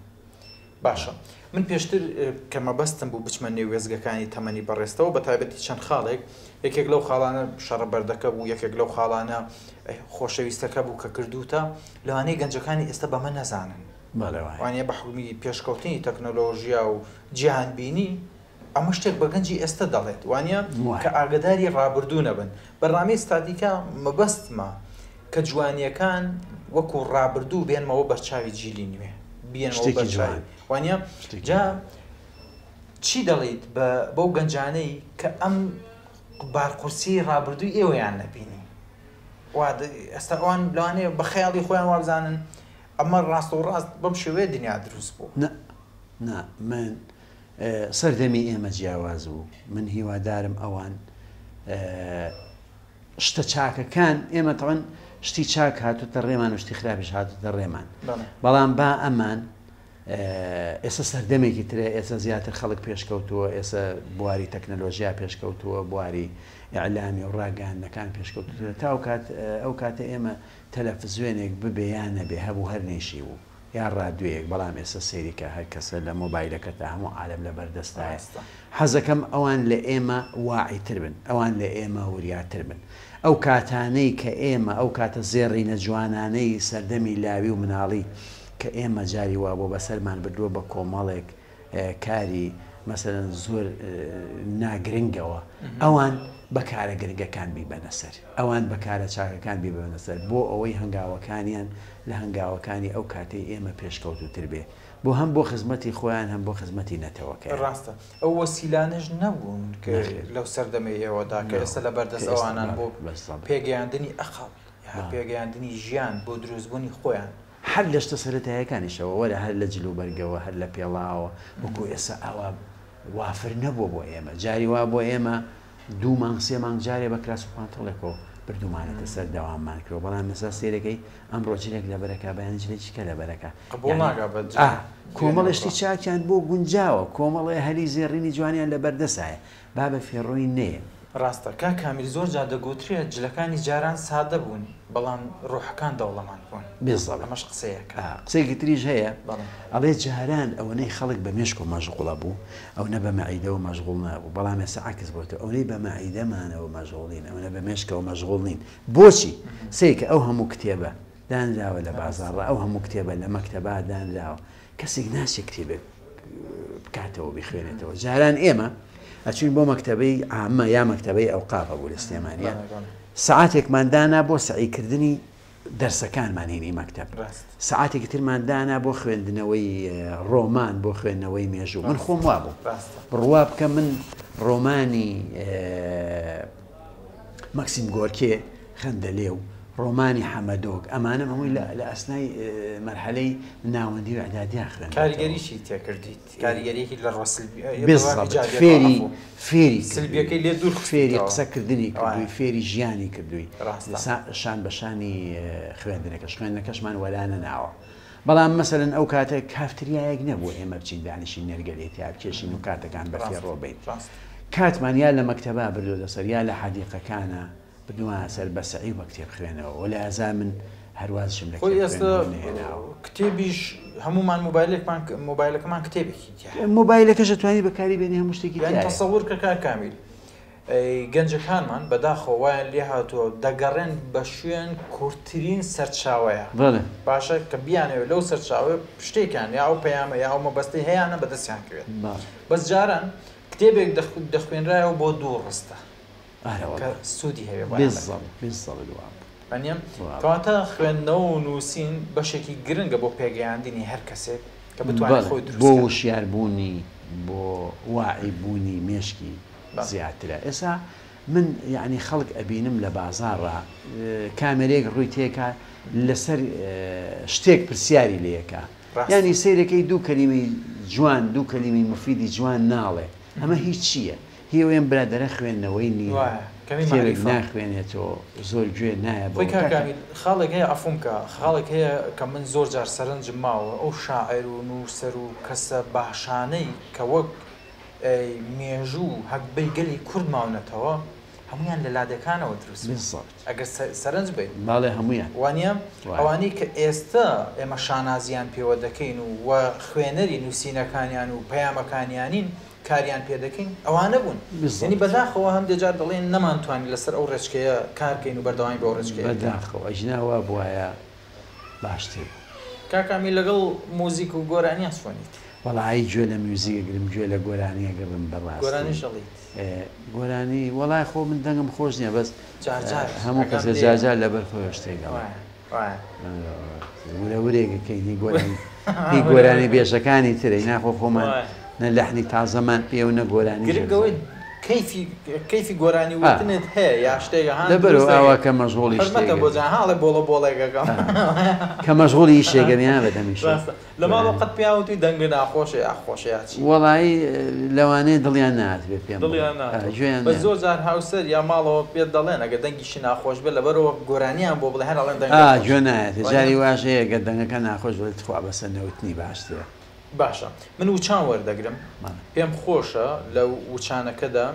[SPEAKER 1] باشە. من پێشتر کە مەبەستم بوو بچمە نێو وێستگەکانی تەمەنی بەڕێزتەوە، بە تایبەتی چەند خاڵێک، یەکێک لەو خاڵانە شەڕە بەردەکە بوو، یەکێک لەو خاڵانە خۆشەویستەکە بوو کە کردووتە، لەوانەیە گەنجەکانی ئێستا بەمە نەزانن.
[SPEAKER 2] بەڵێ وایە.
[SPEAKER 1] وانە بە حوکمی پێشکەوتنی تەکنۆلۆژیا و جیهانبینی ئەمە شتێک بە گەنجی ئێستا دەڵێت وانە
[SPEAKER 2] وایە.
[SPEAKER 1] کە ئاگداری ڕابردوو نەبن. بەرنامەی ستاتیکا مەبەستمە کە جوانیەکان وەکو ڕابردوو بێنمەوە بەرچاوی جیلی نوێ، بێنمەوە
[SPEAKER 2] شتێکی
[SPEAKER 1] بەرچاوی
[SPEAKER 2] جوان.
[SPEAKER 1] وانە
[SPEAKER 2] شتێکی
[SPEAKER 1] جا
[SPEAKER 2] جوان.
[SPEAKER 1] چی دەڵێیت بەو گەنجانەی کە ئەم بارقورسی ڕابردووی ئێوەیان نەبینی؟ وا ئێستا ئەوان لەوانەیە بە خەیاڵی خۆیان وابزانن ئەمە ڕاست و ڕاست بەم شێوەیە دنیا دروست بوو.
[SPEAKER 2] نا نا من سەردەمی ئێمە جیاواز بوو. من هیوادارم ئەوان شتە چاکەکان، ئێمە تەوان شتی چاک هاتوتە ڕێمان و شتی خراپیش هاتوتە ڕێمان، بەڵام با ئەمان ئێستا سەردەمێکی ترە، ئێستا زیاتر خەڵک پێشکەوتووە، ئێستا بواری تەکنەلۆژیا پێشکەوتووە، بواری ئیعلامی و ڕاگەیاندنەکان پێشکەوتووە. تا ئەو کاتە ئێمە تەلەفزیۆنێک ببێ یا نەبێ هەبوو هەر نەیشی بوو یا ڕادیۆیەک، بەڵام ئێستا سەیریکە هەر کەسە لە مۆبایلەکەتا هەموو عالەم لە بەردەستایە. حەزەکەم ئەوان لە ئێمە واعیتر بن، ئەوان لە ئێمە وریاتر بن. ئەو کاتانەی کە ئێمە، ئەو کاتە زێڕینە جوانانەی سەردەمی لاوی و مناڵی کە ئێمە جاری وابووە بەسەرمان بردووە بە کۆمەڵێک کاری مەسەلەن زۆر ناگرنگەوە، ئەوان بە کارە گرنگەکان بیبەنە سەر، ئەوان بە کارە چاکەکان بیبەنە سەر بۆ ئەوەی هەنگاوەکانیان لە هەنگاوەکانی ئەو کاتەی ئێمە پێشکەوتووتر بێ، بۆ هەم بۆ خزمەتی خۆیان هەم بۆ خزمەتی نەتەوەکەیان.
[SPEAKER 1] ڕاستە ئەو وەسیلانەش نەبوون کە
[SPEAKER 2] نەخێر.
[SPEAKER 1] لەو سەردەمەی ئێوەدا کە
[SPEAKER 2] نا.
[SPEAKER 1] ئێستا لە بەردەست
[SPEAKER 2] کە ئێستا
[SPEAKER 1] ئەوانان
[SPEAKER 2] بەڵێ،
[SPEAKER 1] بۆ
[SPEAKER 2] بەزەبت.
[SPEAKER 1] پێگەیاندنی ئەقڵ یا
[SPEAKER 2] بەڵێ.
[SPEAKER 1] پێگەیاندنی ژیان بۆ دروستبوونی خۆیان.
[SPEAKER 2] هەر لە شتە سەرەتاییەکانیشەوە، وەرە هەر لە جلوبەرگەوە، هەر لە پێڵاوە، وەکوو ئێستا ئاوا وافر نەبووە بۆ ئێمە. جاری وا بۆ ئێمە دوو مانگ سێ مانگ جارێ بە کراس و پانتۆڵێکەوە بردوومانەتە سەر دەواممان کردووە، بەڵام ئێستا سەیرەکەی ئەمڕۆ جلێک لەبەرەکا بەیانی جلێکی کە لەبەرەکا.
[SPEAKER 1] قبوڵ
[SPEAKER 2] یانی
[SPEAKER 1] ناکا بە جل
[SPEAKER 2] ئا
[SPEAKER 1] دوێنێ
[SPEAKER 2] کۆمەڵێ
[SPEAKER 1] بڕۆ.
[SPEAKER 2] شتی چاکیان بۆ گونجاوە، کۆمەڵێ هەلی زێڕینی جوانیان لەبەردەسایە، با بە فێڕۆی نەیەن.
[SPEAKER 1] ڕاستە کاک کامیل زۆر جار دەگوترێت جلەکانی جاران سادە بوون بەڵام ڕۆحەکان دەوڵەمەند بوون
[SPEAKER 2] بالضبط.
[SPEAKER 1] ئەمەش قسەیەکە.
[SPEAKER 2] ئا قسەیەکی تریش هەیە
[SPEAKER 1] بەڵێ.
[SPEAKER 2] ئەڵێ جاران ئەوەنەی خەڵک بە مێشکەوە مەشغوڵە بوو ئەونە بە مەعیدەوە مەشغوڵ نابوو بەڵام ئێستا عەکس بۆتەوە ئەونەی بە مەعیدەمانەوە مەشغوڵین ئەونە بە مێشکەوە مەشغوڵ نین بۆچی؟ سەیرکە ئەو هەموو کتێبە دانراوە لە بازاڕا ئەو هەموو کتێبە لە مەکتەبا دانراوە کەسێک ناچێ کتێبێک بکاتەوە بیخوێنێتەوە جاران ئێمە ئەچوین بۆ مەکتەبەی عامە یا مەکتەبەی ئەوقاف هەبوو لە سلێمانیا سەعاتێکمان دانا بۆ سەعیکردنی دەرسەکانمان هینی مەکتەب سەعاتێکی ترمان دانا بۆ خوێندنەوەی ڕۆمان بۆ خوێندنەوەی مێژوو من خۆم وابوو بڕوا بکە من ڕۆمانی مەکسیم گۆرکێ خەندەلێو، ڕۆمانی حەمەدۆک، ئەمانەم هەمووی لە لە ئەسنای مەرحەلەی ناوەندی و ئیعدادیا خوێندووەتەوە.
[SPEAKER 1] کاریگەریی تێکردیت، کاریگەریی لە ڕووە سلبی
[SPEAKER 2] بالضبط
[SPEAKER 1] ئیجابیەکەوە
[SPEAKER 2] فێری
[SPEAKER 1] عەفوو
[SPEAKER 2] فێری کردووی،
[SPEAKER 1] سلبیەکەی لێ دوور
[SPEAKER 2] فێری
[SPEAKER 1] خستیتەوە.
[SPEAKER 2] قسەکردنی کردووی،
[SPEAKER 1] وایە.
[SPEAKER 2] فێری ژیانی کردووی،
[SPEAKER 1] ڕاستە.
[SPEAKER 2] سا شان بە شانی خوێندنەکەش، خوێندنەکەشمان وەلا نەناوە. بەڵام مەسەلەن ئەو کاتە کافتریایەک نەبوو ئێمە بچین دانیشین نێرگەلەی تیا بکێشین و کاتەکان بە
[SPEAKER 1] ڕاستە
[SPEAKER 2] فێڕۆ بەین.
[SPEAKER 1] ڕاستە.
[SPEAKER 2] کاتمان یا لە مەکتەبا بردۆتە سەر یا لە حەدیقەکانا بردومانە سەر بە سەعی و بە کتێب خوێنەوە وەلێ ئازا من هەر وازشم لە
[SPEAKER 1] خۆی
[SPEAKER 2] کتێب
[SPEAKER 1] ئێستا
[SPEAKER 2] خوێندنەوە نەهێناوە.
[SPEAKER 1] کتێبیش هەموومان مۆبایلێکمان مۆبایلەکەمان کتێبێکی تیایە.
[SPEAKER 2] مۆبایلەکەش ئەتوانی بەکاری بێنی هەموو شتێکی
[SPEAKER 1] یانی
[SPEAKER 2] تیایە.
[SPEAKER 1] تەسەور کە کاک کامیل گەنجەکانمان بەداخەوە وایان لێ هاتووە دەگەڕێن بە شوێن کورتترین سەرچاوەیە
[SPEAKER 2] بەڵێ.
[SPEAKER 1] باشە کە بیانەوێت لەو سەرچاوەیە شتێکیان یا ئەو پەیامە یا ئەو مەبەستەی هەیانە بەدەستیان کەوێت.
[SPEAKER 2] بەڵێ.
[SPEAKER 1] بەس جاران کتێبێک دەخوێنرایەوە بۆ دوو ڕستە
[SPEAKER 2] ئارە
[SPEAKER 1] کە
[SPEAKER 2] وەڵا.
[SPEAKER 1] سوودی هەبێ بۆ ئەمە.
[SPEAKER 2] بالضبط بالضبط وابوو.
[SPEAKER 1] وانیە؟
[SPEAKER 2] وابوو.
[SPEAKER 1] کەواتە خوێندنەوە و نووسین بەشێکی گرنگە بۆ پێگەیاندنی هەر کەسێک کە بتوانێت
[SPEAKER 2] بەڵێ
[SPEAKER 1] خۆی دروست
[SPEAKER 2] بۆ
[SPEAKER 1] کات.
[SPEAKER 2] وشیار بوونی بۆ واعی بوونی مێشکی
[SPEAKER 1] بەڵێ.
[SPEAKER 2] زیاترە ئێسا من یەعنی خەڵک ئەبینم لە بازاڕا کامێرەیەک ڕووی تێکا لەسەر شتێک پرسیاری لێکا
[SPEAKER 1] ڕاستە.
[SPEAKER 2] یانی سەیرەکەی دوو کەلیمەی جوان دوو کەلیمەی مفیدی جوان ناڵێ ئەمە هی چییە هی ئەوەیە ئەم برادەرە خوێندنەوەی نییە
[SPEAKER 1] وایە. کەمی
[SPEAKER 2] کتێبێک
[SPEAKER 1] مەعریفە.
[SPEAKER 2] ناخوێنێتەوە زۆر گوێ نایە
[SPEAKER 1] خۆی
[SPEAKER 2] بەوە
[SPEAKER 1] کاک
[SPEAKER 2] کاکە.
[SPEAKER 1] کامیل خاڵێک هەیە عەفوم کە خاڵێک هەیە کە من زۆر جار سەرنجم ماوە ئەو شاعیر و نووسەر و کەسە باشانەی کە وەک مێژوو و هەگبەی گەلی کورد ماونەتەوە هەموویان لە لادێکانەوە دروست بوون
[SPEAKER 2] بالضبط.
[SPEAKER 1] ئەگەر سەرنج بەی.
[SPEAKER 2] بەڵێ هەموویان.
[SPEAKER 1] وانیە؟
[SPEAKER 2] وایە.
[SPEAKER 1] ئەوانەی کە ئێستە ئێمە شانازیان پێوە دەکەین و و خوێنەری نووسینەکانیان و پەیامەکانیانین کاریان پێ دەکەین ئەوانە بوون. یەنی
[SPEAKER 2] بالضبط.
[SPEAKER 1] بەداخەوە هەندێ جار دەڵێن نەمانتوانی لەسەر ئەو ڕێچکەیە کار کەین و بەردەوامی بەو ڕێچکەیە بدەین.
[SPEAKER 2] بەداخەوە ئەگینا وا بوایە باشتر بوو.
[SPEAKER 1] کاک ئامیر لەگەڵ موزیک و گۆرانیا چۆنیت؟
[SPEAKER 2] وەڵایی گوێ لە میوزیک ئەگرم گوێ لە گۆرانی ئەگرم بەڕاستی.
[SPEAKER 1] گۆرانیش ئەڵێیت؟
[SPEAKER 2] گۆرانی وەڵای خۆ من دەنگم خۆش نییە بەس
[SPEAKER 1] جار جار
[SPEAKER 2] هەموو
[SPEAKER 1] ئەگام
[SPEAKER 2] کەسێ
[SPEAKER 1] لێیە.
[SPEAKER 2] جار جار لەبەر خۆیەوە شتێک ئەڵێ.
[SPEAKER 1] وایە وایە.
[SPEAKER 2] ورە ورێک ئەکەین هی گۆرانی هی گۆرانی بێژەکانی ترە ئینا خۆ خۆمان
[SPEAKER 1] وایە.
[SPEAKER 2] نە لەحنی تازەمان پێیە و نە گۆرانیش
[SPEAKER 1] گرنگ ئەوەی
[SPEAKER 2] ئەزانین.
[SPEAKER 1] کەیفی کەیفی گۆرانی
[SPEAKER 2] ئا.
[SPEAKER 1] وتنت هەیە یا شتێکە ها
[SPEAKER 2] لەبەرەوە
[SPEAKER 1] دروست
[SPEAKER 2] ئاوا
[SPEAKER 1] دەکەی
[SPEAKER 2] کە مەشغوڵی
[SPEAKER 1] حورمەتە
[SPEAKER 2] شتێک
[SPEAKER 1] بۆ جان ها ئەڵێ بۆڵە بۆڵێک ئەکەم.
[SPEAKER 2] ئا. کە مەشغوڵی ئیشێکەم یا بە دەمیشە
[SPEAKER 1] ڕاستە لە ماڵەوە
[SPEAKER 2] گۆرانی.
[SPEAKER 1] قەت پێیان وتووی دەنگت ناخۆشە یا خۆشە یا چی؟
[SPEAKER 2] وەڵایی لەوانەیە دڵیان نەهاتبێ پێم بڵێن.
[SPEAKER 1] دڵیان
[SPEAKER 2] ئا
[SPEAKER 1] نەهاتووە.
[SPEAKER 2] گوێیان
[SPEAKER 1] بەس
[SPEAKER 2] نەیە.
[SPEAKER 1] زۆر جار هاوسەر یا ماڵەوە پێت دەڵێن ئەگەر دەنگیشی ناخۆش بێت لەبەرەوە گۆرانیان بۆ بڵێ هەر ئەڵێن دەنگت
[SPEAKER 2] ئا
[SPEAKER 1] خۆشە.
[SPEAKER 2] گوێ نایەتێ.
[SPEAKER 1] وانیە؟
[SPEAKER 2] جاری واش هەیە گەر دەنگەکە ناخۆش بێت تخوا بەسە نەوتنی باشترە.
[SPEAKER 1] باشە من وچان وەردەگرم
[SPEAKER 2] بەڵێ.
[SPEAKER 1] پێم خۆشە لە وچانەکەدا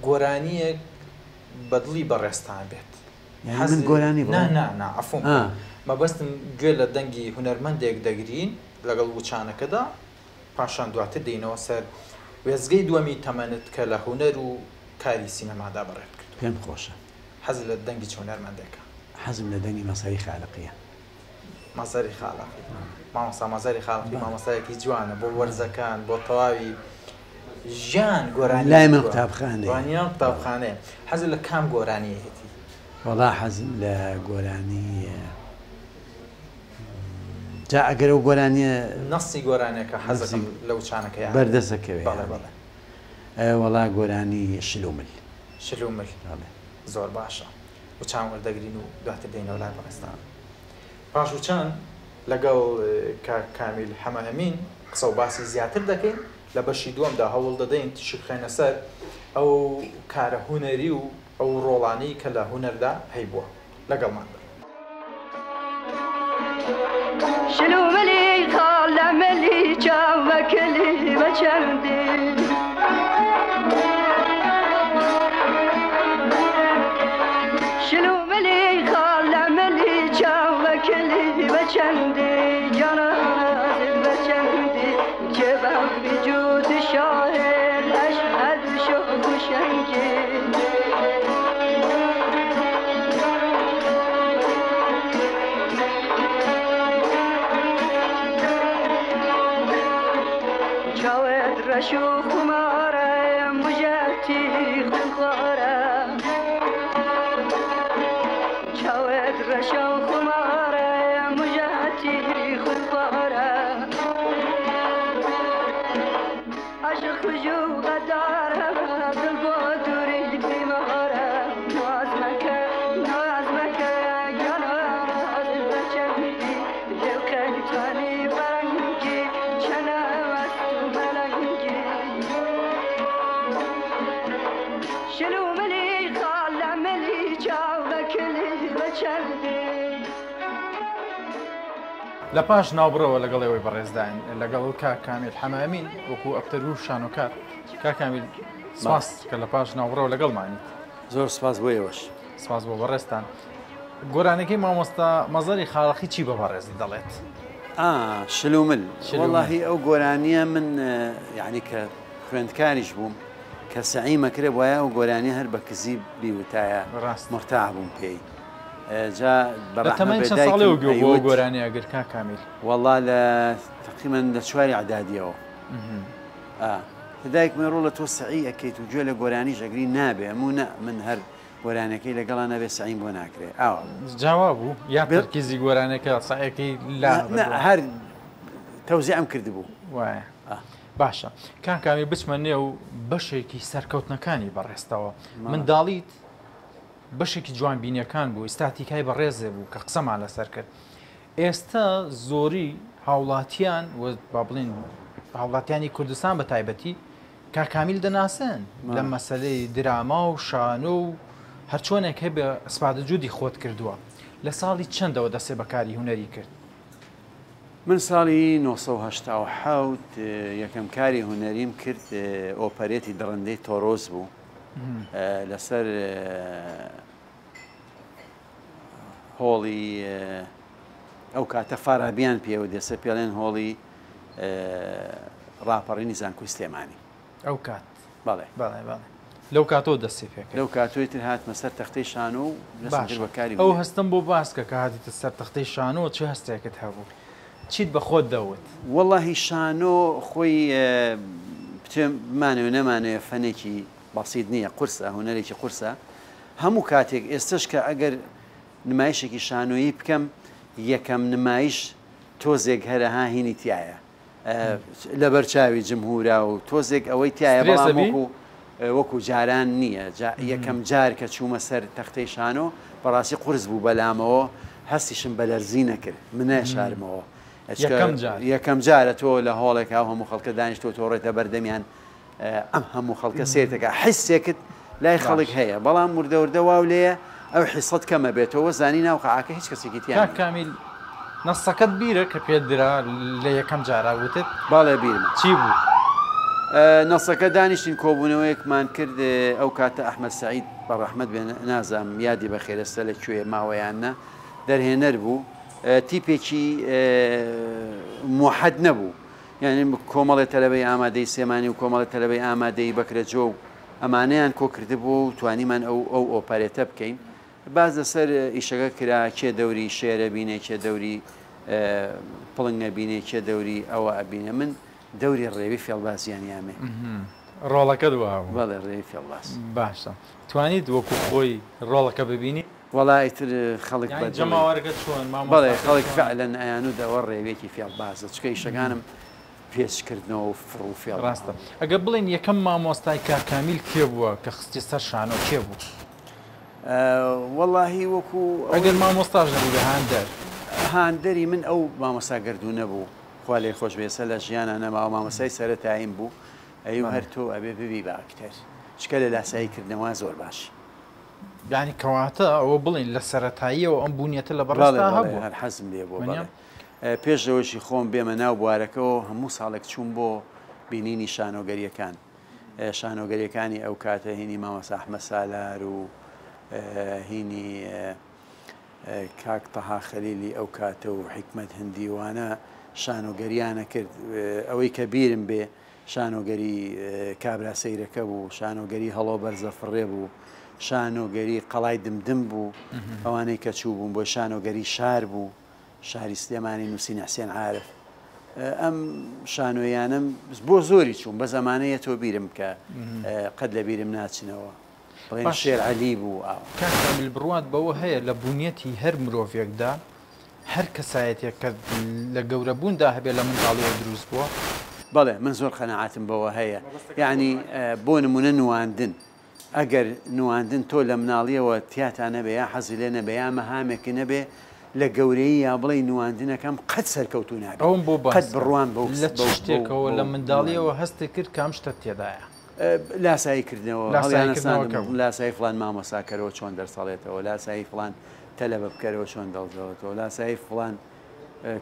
[SPEAKER 1] گۆرانیەک بە دڵی بەڕێزتان بێت.
[SPEAKER 2] یانی
[SPEAKER 1] حەز
[SPEAKER 2] من گۆرانی
[SPEAKER 1] نا
[SPEAKER 2] بڵێم؟
[SPEAKER 1] نا نا عەفوم کە
[SPEAKER 2] ئا.
[SPEAKER 1] مەبەستم گوێ لە دەنگی هونەرمەندێک دەگرین لەگەڵ وچانەکەدا پاشان دواتر دێینەوە سەر وێستگەی دووەمی تەمەنت کە لە هونەر و کاری سینەمادا بەڕێت کردووە.
[SPEAKER 2] پێم خۆشە.
[SPEAKER 1] حەزت لە دەنگی چ هونەرمەندێکە؟
[SPEAKER 2] حەزم لە دەنگی مەزهەری خالقیە.
[SPEAKER 1] مەزهەری خالقی مامۆستا مەزهەری خالقی مامۆستایەکی جوانە بۆ وەرزەکان بۆ تەواوی ژیان گۆرانی
[SPEAKER 2] لای من
[SPEAKER 1] وتووە.
[SPEAKER 2] قوتابخانەیە.
[SPEAKER 1] وانیە قوتابخانەیە. حەزت لە کام گۆرانیەتی؟
[SPEAKER 2] وەڵا حەزم لە گۆرانی جا ئەگەر ئەو گۆرانیە
[SPEAKER 1] نەسی گۆرانیەکە حەزەکەم لە وچانەکەیا
[SPEAKER 2] بەردەسەکەوێ
[SPEAKER 1] بەڵێ بەڵێ.
[SPEAKER 2] وەڵا گۆرانی شلومل.
[SPEAKER 1] شلومل
[SPEAKER 2] بەڵێ.
[SPEAKER 1] زۆر باشە. وچان وەردەگرین و دواتر دێینەوە لای بەڕێزتان. پاش وچان لەگەڵ کاک کامیل حەمەئەمین قسە و باسی زیاتر دەکەین. لە بەشی دووەمدا هەوڵ دەدەین تیشک بخەینە سەر ئەو کارە هونەری و ئەو ڕۆڵانەی کە لە هونەردا هەیبووە. لەگەڵمان بن.
[SPEAKER 3] شلوملی خالملی چاوکلی بچندی شلوملی خالملی چاوکلی بچندی جانم بچندی که وجود شاعر اشهد شوق شنگی چاوت رشو خماره مجتی خونخواره چاوت رشو خماره مجتی خونخواره عشق جو غداره دل با دوری بیماره ناز مکه ناز مکه جانا بچندی دل قیتانی برنگی چنم از تو ملنگی شلوملی خالملی چاوکلی بچندی
[SPEAKER 1] لە پاش ناوبڕەوە لەگەڵ ئێوەی بەڕێزداین لەگەڵ کاک کامیل حەمامین وەکو ئەکتەر و شانۆکار. کاک کامیل سپاس کە لە پاش ناوبڕەوە لەگەڵمانیت.
[SPEAKER 2] زۆر سپاس بۆ ئێوەش.
[SPEAKER 1] سپاس بۆ بەڕێزتان. گۆرانەکەی مامۆستا مەزەری خاڵقی چی بە بەڕێزت دەڵێت؟
[SPEAKER 2] ئا شلومل.
[SPEAKER 1] شلومل.
[SPEAKER 2] وەڵاهی ئەو گۆرانیە من یعنی کە خوێندکاریش بووم کە سەعیمە کرێ وایە ئەو گۆرانیە هەر بە کزی بیوتایە
[SPEAKER 1] ڕاست.
[SPEAKER 2] مرتاح بووم پێی. جا بە
[SPEAKER 1] لە
[SPEAKER 2] ڕەحمە
[SPEAKER 1] تەمەن
[SPEAKER 2] بێ
[SPEAKER 1] چەند
[SPEAKER 2] دایکم
[SPEAKER 1] ساڵێەوە گوێ بۆ
[SPEAKER 2] ئەیوت
[SPEAKER 1] گۆرانی ئەگر کاک کامیل؟
[SPEAKER 2] وەڵا لە تقریباً لە چواری عدادیەوە. کە دایکم ڕۆڵە تۆ سەعی ئەکەیت و گوێ لە گۆرانیش ئەگری نابێ، ئەموو نا، من هەر گۆرانەکەی لەگەڵا نەبێ سەعیم بۆ ناکرێ. ئاوا.
[SPEAKER 1] جاوا بوو یا تەرکیزی گۆرانەکە سەعیەکەی لا
[SPEAKER 2] نا،
[SPEAKER 1] بردووە؟
[SPEAKER 2] هەر تەوزیعم کردبوو.
[SPEAKER 1] وایە. باشە کاک کامیل بچمە نێو بەشێکی سەرکەوتنەکانی بەڕێزتەوە. منداڵیت بەشێکی جوانبینیەکان بوو، ئیستاتیکای بەڕێزێ بوو کە قسەمان لەسەر کرد. ئێستا زۆری هاوڵاتیان و با بڵێن هاوڵاتیانی کوردستان بە تایبەتی کاک کامیل دەناسن لە مەسەلەی دراما و شانۆ و هەرچۆنێک هەبێ ئیسپادە جودی خۆت کردووە لە ساڵی چەندەوە دەسێ بە کاری هونەری کرد؟
[SPEAKER 2] من ساڵی 1970 یەکەم کاری هونەریم کرد ئۆپەرێتی دڕندەی تۆرۆس بوو لەسەر هۆڵی ئەو کاتە فارابیان پێوە دێسە پێڵێن هۆڵی ڕاپەڕینی زانکۆی سلێمانی.
[SPEAKER 1] ئەو کات.
[SPEAKER 2] بەڵێ.
[SPEAKER 1] بەڵێ بەڵێ. لەو کاتەوە دەستی پێ کرد.
[SPEAKER 2] لەو کاتەوەی تر هاتمە سەر تەختەی شانۆ و دەستم کرد بە کاری
[SPEAKER 1] باشە ئەو هەستەم بۆ باس کە کە هاتیتە سەر تەختەی شانۆ چ هەستێکت هەبوو؟ چیت بە خۆت دەوت؟
[SPEAKER 2] وەڵاهی شانۆ خۆی بچێ بمانەوێ نەمانەوێ فەنێکی بەسیت نییە قورسە هونەرێکی قورسە هەموو کاتێک ئێستەش کە ئەگەر نمایشێکی شانۆیی بکەم یەکەم نمایش تۆزێک هەرەها هینی تایە لەبەر چاوی جمهورا و تۆزێک ئەوەی تایە بەڵام وەکو وەکو جاران نییە یەکەم جار کە چوومە سەر تەختەی شانۆ بەڕاستی قورس بوو بەلامەوە هەستیشم بە لەرزی نەکرد منە شارمەوە یەکەم جارە تۆ لە هۆڵێک هاو هەموو خەڵکە دانیشتۆ تۆڕێتە بەردەمیان ئەم هەموو خەڵکە سەیرتەکا حیسێکت لای خەڵک هەیە بەڵام وردە وردە واو لێیە ئەو حیسەت کەمە بێتەوە زانی ناو قاعەکە هیچ کەسێکی تیا
[SPEAKER 1] کاک
[SPEAKER 2] نییە.
[SPEAKER 1] کامیل نەسەکەت بیرە کە پێت درا لە یەکەم جارا وتت
[SPEAKER 2] بەڵێ بیرمە.
[SPEAKER 1] چی بوو؟
[SPEAKER 2] نەسەکە دانیشتین کۆبوونەوەیەکمان کرد ئەو کاتە ئەحمەد سەعید بە ڕەحمەت بێ نازانم یادی بەخێر ئێستا لە کوێ ماوە یان نا دەرهێنەر بوو تیپێکی موحەد نەبوو یانی کۆمەڵێ تەلەبەی ئامادەی سلێمانی و کۆمەڵێ تەلەبەی ئامادەی بەکرەجۆ و ئەمانەیان کۆ کردبوو و توانیمان ئەو ئەو ئۆپەرێتە بکەین. باس لەسەر ئیشەکە کرا، کێ دەوری شێرە بینێ، کێ دەوری پڵنگە بینێ، کێ دەوری ئەوە ئەبینێ. من دەوری ڕێوی فێڵبازیان یامێ.
[SPEAKER 1] ڕۆڵەکەت وابوو؟
[SPEAKER 2] بەڵێ ڕێوی فێڵباز.
[SPEAKER 1] باشە توانیت وەکوو خۆی ڕۆڵەکە ببینی؟
[SPEAKER 2] وەڵا ئیتر خەڵک بە
[SPEAKER 1] یانی جەماوەرەکە چۆن
[SPEAKER 2] بەڵێ
[SPEAKER 1] مامۆستاکە
[SPEAKER 2] خەڵک
[SPEAKER 1] چۆن؟
[SPEAKER 2] فعلەن ئەیانوت ئەوە ڕێویەکی فێڵبازە چونکە ئیشەکانم پێچ کردنەوە و فڕ و فێڵ
[SPEAKER 1] ڕاستە ئەگەر بڵێین یەکەم مامۆستای کاک کامیل کێ بووە کە خستی سەر شانۆ کێ بوو؟
[SPEAKER 2] وەڵاهی وەکو
[SPEAKER 1] ئەگەر مامۆستاش نەبووبێ هاندەر.
[SPEAKER 2] هاندەری من ئەو مامۆستا گەردوونە بوو خوا لێی خۆش بێ ئێستا لە ژیانا نەماوە مامۆستای سەرەتاییم بوو ئەیوو هەر تۆ ئەبێ ببی بە ئەکتەر چکە لە لاسایی کردنەوە زۆر باشی.
[SPEAKER 1] یانی کەواتە ئەوە بڵێین لە سەرەتاییەوە ئەم بوونیەتە لە
[SPEAKER 2] بەڵێ
[SPEAKER 1] بەڕێزتا
[SPEAKER 2] بەڵێ
[SPEAKER 1] هەبووە.
[SPEAKER 2] هەر حەزم لێ بووە
[SPEAKER 1] وەنیە؟
[SPEAKER 2] بەڵێ پێش لەوەشی خۆم بێمە ناو بوارەکەوە هەموو ساڵێک چووم بۆ بینینی شانۆگەرییەکان شانۆگەرییەکانی ئەو کاتە هینی مامۆستا ئەحمەد سالار و هینی کاک تەها خەلیلی ئەو کاتە و حیکمەت هندی وانە شانۆگەریانە کرد ئەوەی کە بیرم بێ شانۆگەری کابرا سەیرەکە بوو، شانۆگەری هەڵۆ بەرزە فڕێ بوو، شانۆگەری قەڵای دمدم بوو، ئەوانەی کە چووبوون بۆی، شانۆگەری شار بوو، شاری سلێمانی نووسینی حسێن عارف. ئەم شانۆیانەم بۆ زۆری چووم، بەس ئەمانە یەتەوە بیرم کە قەت لە بیرم ناچنەوە. بڵێن شێر عەلی بوو ئاوا.
[SPEAKER 1] کاک کامیل بڕوات بەوە هەیە لە بوونیەتی هەر مرۆڤێکدا هەر کەسایەتیەک کە لە گەورە بووندا هەبێ لە منداڵیەوە دروست بووە؟
[SPEAKER 2] بەڵێ من زۆر قەناعەتم بەوە هەیە یەعنی بۆ نمونە نواندن ئەگەر نواندن تۆ لە مناڵیەوە تیاتا نەبێ یا حەزی لێ نەبێ یا مەهامێکی نەبێ لە گەورەیی یا بڵێی نواندنەکەم قەت سەرکەوتوو نابێ
[SPEAKER 1] ئەوم بۆ
[SPEAKER 2] قەت
[SPEAKER 1] باس کە
[SPEAKER 2] بڕوام بەو
[SPEAKER 1] لە چ
[SPEAKER 2] بەو
[SPEAKER 1] شتێکەوە لە
[SPEAKER 2] بەو
[SPEAKER 1] منداڵیەوە هەستت کرد کە ئەم شتەت تێدایە؟
[SPEAKER 2] لاسایی کردنەوە
[SPEAKER 1] لاسایی کردنەوە
[SPEAKER 2] هەڵیانەساندم
[SPEAKER 1] کە بوو.
[SPEAKER 2] لاسایی فڵان مامۆستا کەرەوە چۆن دەرس هەڵێتەوە لاسایی فڵان تەلەبە بکەرەوە چۆن دەڵدەڵێتەوە لاسایی فڵان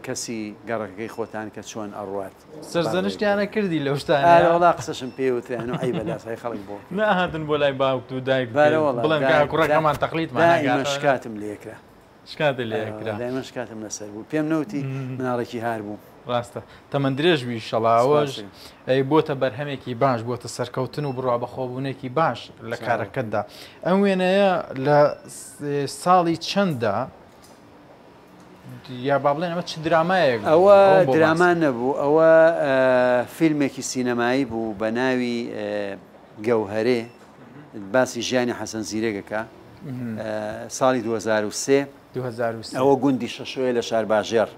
[SPEAKER 2] کەسی گەڕەکەکەی خۆتان کە چۆن ئەڕوات
[SPEAKER 1] سەرزەنشتیانە کردی لەو شتانە
[SPEAKER 2] ئارەوەڵا قسەشم پێ وتران و عەیبە لاسایی خەڵک بۆ
[SPEAKER 1] نەهاتن بۆ لای باوکت و دایکت
[SPEAKER 2] بارەوەڵا
[SPEAKER 1] بڵێن کاکە کوڕەکەمان تەقلیدمان
[SPEAKER 2] دائیمە
[SPEAKER 1] ناکات
[SPEAKER 2] شکاتم لێکرا
[SPEAKER 1] شکاتت لێ ئەکرا.
[SPEAKER 2] دایمە شکاتم لەسەر بوو پێم نەوتی مناڵێکی هار بوو.
[SPEAKER 1] ڕاستە تەمەن درێژ بی ئیشەڵا ئەوەش ئەی بۆتە بەرهەمێکی باش بۆتە سەرکەوتن و بڕوا بەخۆبوونێکی باش لە کارەکەتدا ئەم وێنەیە لە ساڵی چەنددا یا با بڵێن ئەمە چ درامایەک
[SPEAKER 2] ئەوە دراما نەبوو ئەوە فیلمێکی سینەمایی بوو بە ناوی گەوهەرێ باسی ژیانی حەسەن زیرەکەکە ساڵی 2003 ئەوە گوندی شەشۆیە لە شارباژێڕ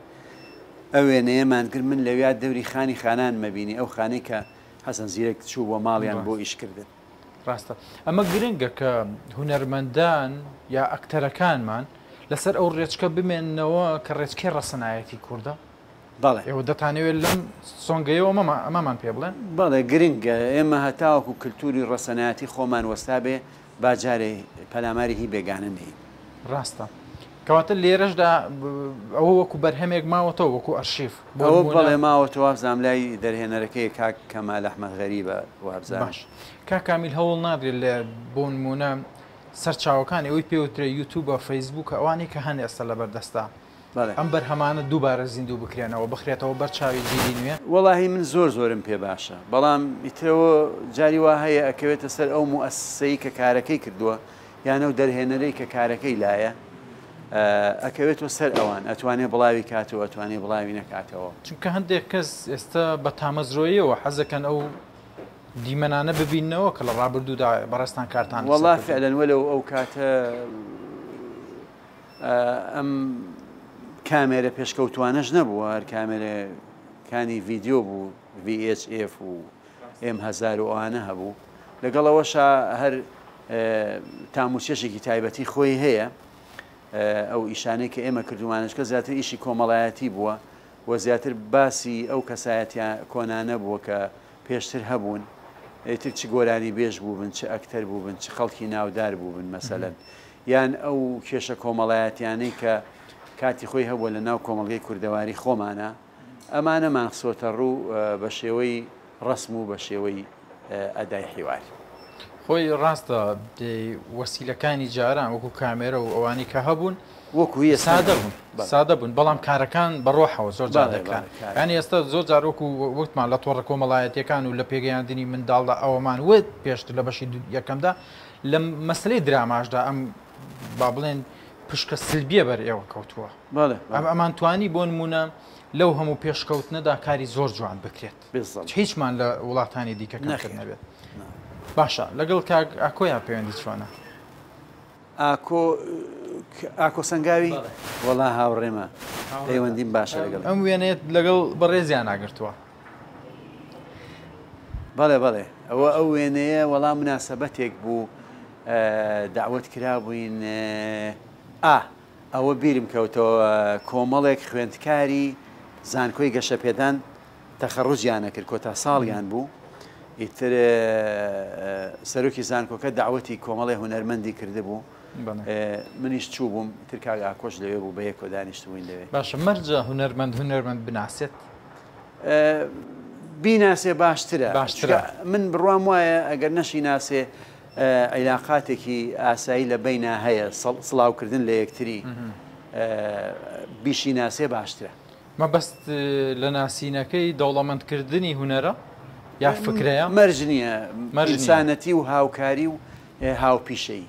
[SPEAKER 2] ئەو وێنەیەمان کرد من لەویا دەوری خانی خانان مەبینی ئەو خانەی کە حەسەن زیرەک چوو بۆ ماڵیان بۆ ئیشکردن.
[SPEAKER 1] ڕاستە ئەمە گرنگە کە هونەرمەندان یا ئەکتەرەکانمان لەسەر ئەو ڕێچکە بمێننەوە کە ڕێچکەی ڕەسەنایەتی کوردە.
[SPEAKER 2] بەڵێ.
[SPEAKER 1] ئێوە دەتانەوێت لەم سۆنگەیەوە ئەمەمان پێ بڵێن؟
[SPEAKER 2] بەڵێ گرنگە ئێمە هەتاوەکو کلتوری ڕەسەنایەتی خۆمان وەستابێ با جارێ پەلاماری هی بێگانە نەیین.
[SPEAKER 1] ڕاستە. کەواتە لێرەشدا ئەوە وەکو بەرهەمێک ماوەتەوە وەکو ئەرشیف.
[SPEAKER 2] ئەوە بەڵێ ماوەتەوە وابزانم لای دەرهێنەرەکەی کاک کەمال ئەحمەد غەریبە وابزانم.
[SPEAKER 1] باش کاک کامیل هەوڵ نادرێت لە بۆ نموونە سەرچاوەکانی ئەوەی پێوترێ یوتوبە فەیسبووکە ئەوانەی کە هەن ئێستا لەبەردەستە ئەم بەرهەمانە دووبارە زیندوو بکرێنەوە بخرێتەوە بەر چاوی جیلی نوێ؟
[SPEAKER 2] وەڵاهی من زۆر زۆرم پێ باشە بەڵام ئیترەوە جاری وا هەیە ئەکەوێتە سەر ئەو موئەسسەی کە کارەکەی کردووە یان ئەو دەرهێنەرەی کە کارەکەی لایە ئەکەوێتەوە سەر ئەوان ئەتوانێ بڵاوی کاتەوە ئەتوانێ بڵاوی نەکاتەوە.
[SPEAKER 1] چونکە هەندێک کەس ئێستا بە تامەزرۆییەوە حەزەکەن ئەو دیمەنانە ببیننەوە کە لە ڕابردوودا بەڕێزتان کارتان لەسەر
[SPEAKER 2] وەڵا
[SPEAKER 1] کردوون.
[SPEAKER 2] فعلەن وەلەو ئەو کاتە ئەم کامێرە پێشکەوتوانەش نەبووە هەر کامێرەکانی ڤیدیۆ بوو VHF و M1000 و ئەوانە هەبوو لەگەڵ ئەوەشا هەر تام و چێژێکی تایبەتی خۆی هەیە ئەو ئیشانەی کە ئێمە کردومانەشکە زیاتر ئیشی کۆمەڵایەتی بووە و زیاتر باسی ئەو کەسایەتیە کۆنانە بووە کە پێشتر هەبوون ئیتر چ گۆرانی بێژ بووبن چ ئەکتەر بووبن چ خەڵکی ناودار بووبن مەسەلەن یان ئەو کێشە کۆمەڵایەتیانەی کە کاتی خۆی هەبووە لە ناو کۆمەڵگەی کوردەواری خۆمانە ئەمانەمان خسۆتە ڕوو بە شێوەی ڕەسم و بە شێوەی ئەدای حیوار.
[SPEAKER 1] خۆی ڕاستە وەسیلەکانی جاران وەکو کامێرە و ئەوانەی کە هەبوون
[SPEAKER 2] وەکو ئێستا
[SPEAKER 1] سادە بوون سادە بوون بەڵام کارەکان بە ڕۆحەوە زۆر جار دەکران یانی ئێستا زۆر جار وەکو وتمان لە تۆڕە کۆمەڵایەتیەکان و لە پێگەیاندنی منداڵدا ئەوەمان وت پێشتر لە بەشی یەکەمدا لە مەسلەی دراماشدا ئەم با بڵێن پشکە سلبیە بەر ئێوە کەوتووە ئەم ئەمان توانی بۆ نمونە لەو هەموو پێشکەوتنەدا کاری زۆر جوان بکرێت هیچمان لە وڵاتانی دیکە کەمتر نەبێت باشە لەگەڵ کاک ئاکۆیا پەیوەندی چۆنە؟
[SPEAKER 2] ئاکۆ ئاکۆ سەنگاوی وەڵا هاوڕێمە پەیوەندیم باشە لەگەڵ
[SPEAKER 1] ئەم وێنەیەت لەگەڵ بەڕێزیان ناگرتووە
[SPEAKER 2] بەڵێ بەڵێ ئەوە ئەو وێنەیە وەڵا مناسبەتێک بوو داوت کرابووین ئا ئەوە بیرم کەوتەوە کۆمەڵێک خوێندکاری زانکۆی گەشەپێدان تەخەڕوجیان ئەکرد کۆتا ساڵیان بوو ئیتر سەرۆکی زانکۆکە داوەتی کۆمەڵی هونەرمەندی کردبوو منیش چوو بووم تر کاک ئاکۆش لەوێ بوو بە یەکۆ دانیشتبووین لەوێ.
[SPEAKER 1] باشە مەرجە هونەرمەند هونەرمەند بناسێت؟
[SPEAKER 2] بیناسێ باشترە باشترە من بڕوام وایە ئەگەر نەشی ناسێ عیلاقاتێکی ئاسایی لە بەینا هەیە سڵاوکردن لە یەکتری بیشی ناسێ باشترە.
[SPEAKER 1] مەبەست لە ناسینەکەی دەوڵەمەندکردنی هونەرە یا فکرەیە؟
[SPEAKER 2] مەرج نییە، ئینسانەتی و هاوکاری و هاوپیشەیی.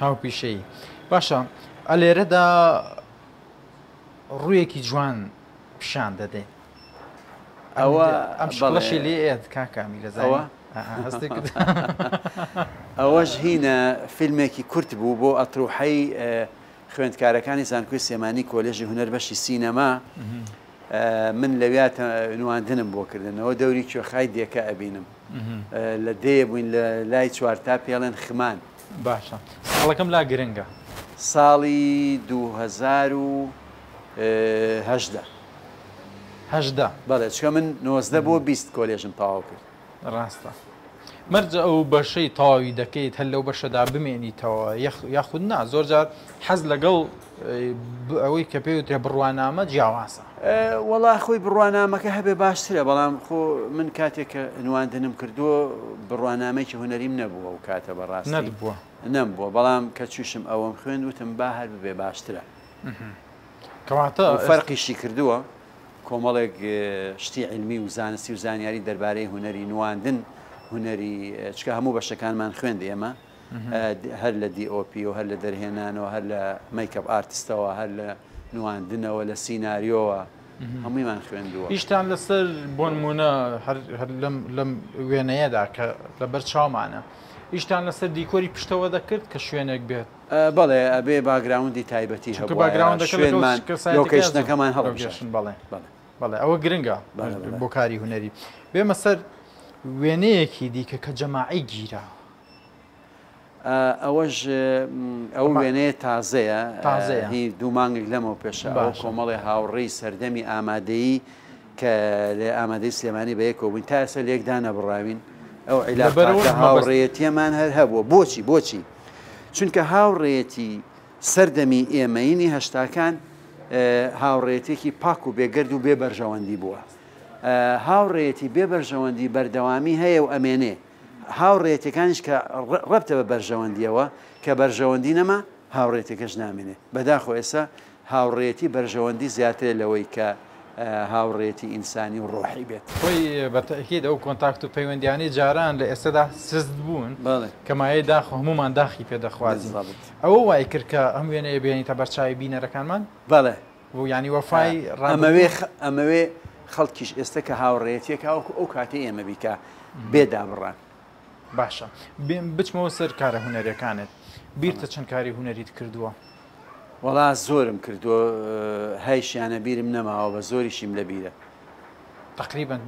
[SPEAKER 1] هاوپیشەیی. باشە ئەلێرەدا ڕوویەکی جوان پیشان دەدەین.
[SPEAKER 2] ئەوە
[SPEAKER 1] ئەم شکڵەشی لێ ئێت کاک کامیل ئەزانی؟ هەستی کرد.
[SPEAKER 2] ئەوەش هینە فیلمێکی کورت بوو بۆ ئەتروحەی خوێندکارەکانی زانکۆی سلێمانی کۆلێژی هونەر بەشی سینەما من لەویا نواندنم بۆ کردنەوە دەوری کوێخای دێکە ئەبینم لە دێ بووین لە لای چوارتا پێڵێن خمان.
[SPEAKER 1] باشە ساڵەکەم لا گرنگە.
[SPEAKER 2] ساڵی 2018.
[SPEAKER 1] 18.
[SPEAKER 2] بەڵێ چونکە من 19 بۆ 20 کۆلێژم تەواو کرد.
[SPEAKER 1] ڕاستە. مەرجە ئەو بەشەی تەواوی دەکەیت هەر لەو بەشەدا بمێنیتەوە یاخود نا زۆر جار حەز لەگەڵ ئەوەی کە پێی وترێ بڕوانامە جیاوازە.
[SPEAKER 2] وەڵا خۆی بڕوانامەکە هەبێ باشترە بەڵام خۆ من کاتێک کە نواندنم کردووە بڕوانامەیەکی هونەریم نەبووە ئەو کاتە بەڕاستی
[SPEAKER 1] نەتبووە
[SPEAKER 2] نەمبووە بەڵام کە چووشم ئەوەم خوێند وتم با هەر ببێ باشترە
[SPEAKER 1] کەواتە
[SPEAKER 2] فەرقیشی کردووە کۆمەڵێک شتی عیلمی و زانستی و زانیاری دەربارەی هونەری نواندن، هونەری، چونکە هەموو بەشەکانمان خوێند ئێمە، هەر لە DOP و هەر لە دەرهێنانەوە، هەر لە makeup artist ەوە، هەر لە نواندنەوە، لە سیناریۆوە، هەموویمان خوێندووە.
[SPEAKER 1] ئیشتان لەسەر بۆ نموونە هەر لەم لەم وێنەیەدا کە لەبەر چاومانە، ئیشتان لەسەر دیکۆری پشتەوە دەکرد کە شوێنێک بێت؟
[SPEAKER 2] بەڵێ ئەبێ background ی تایبەتی
[SPEAKER 1] چونکە
[SPEAKER 2] هەبوایە
[SPEAKER 1] background ەکە لەگەڵ
[SPEAKER 2] شوێنمان
[SPEAKER 1] کەسایەتیەکەیا زۆر
[SPEAKER 2] location ەکەمان هەڵبژارد.
[SPEAKER 1] location بەڵێ
[SPEAKER 2] بەڵێ.
[SPEAKER 1] بەڵێ ئەوە گرنگە
[SPEAKER 2] بەڵێ بەڵێ.
[SPEAKER 1] بۆ کاری هونەری. بێمە سەر وێنەیەکی دیکە کە جەماعی گیراوە.
[SPEAKER 2] ئەوەش ئەو وێنەیە تازەیە تازەیە هی دوو مانگێک لەمەو پێشە ئەو کۆمەڵی هاوڕێی سەردەمی ئامادەیی کە لە ئامادەی سلێمانی بە یەکەوە بووین تا ئێستا لێکدا نەبڕاوین ئەو عیلاقاتە هاوڕێیەتیەمان هەر هەبووە بۆچی بۆچی چونکە هاوڕێیەتی سەردەمی ئێمەینی هەشتاکان هاوڕێیەتێکی پاک و بێگەرد و بێ بەرژەوەندی بووە هاوڕێیەتی بێ بەرژەوەندی بەردەوامی هەیە و ئەمێنێ هاوڕێیەتیەکانیش کە ڕەبتە بە بەرژەوەندیەوە، کە بەرژەوەندی نەما هاوڕێیەتیەکەش نامێنێ. بەداخەوە ئێستا هاوڕێیەتی بەرژەوەندی زیاترە لەوەی کە هاوڕێیەتی ئینسانی و ڕۆحی بێت.
[SPEAKER 1] خۆی بە تەئکید ئەو کۆنتاکت و پەیوەندیانەی جاران لە ئێستەدا سست بوون کە مایەی داخ و هەموومان داخی پێ دەخوازین. ئەوە وای کرد کە ئەم وێنەیە بێنیتە بەرچاوی بینەرەکانمان؟
[SPEAKER 2] بەڵێ.
[SPEAKER 1] یانی وەفای ڕابردوو.
[SPEAKER 2] ئەمەوێ ئەمەوێ خەڵکیش ئێستا کە هاوڕێیەتیەکە وەکو ئەو کاتەی ئێمە بیکا بێ دابڕان.
[SPEAKER 1] باشە بێم بچمەوە سەر کارە هونەریەکانت بیرتە چەند کاری هونەریت کردووە؟
[SPEAKER 2] وەڵا زۆرم کردووە هەیشیانە بیرم نەماوە بە زۆریشیم لە بیرە.
[SPEAKER 1] تەقریبەن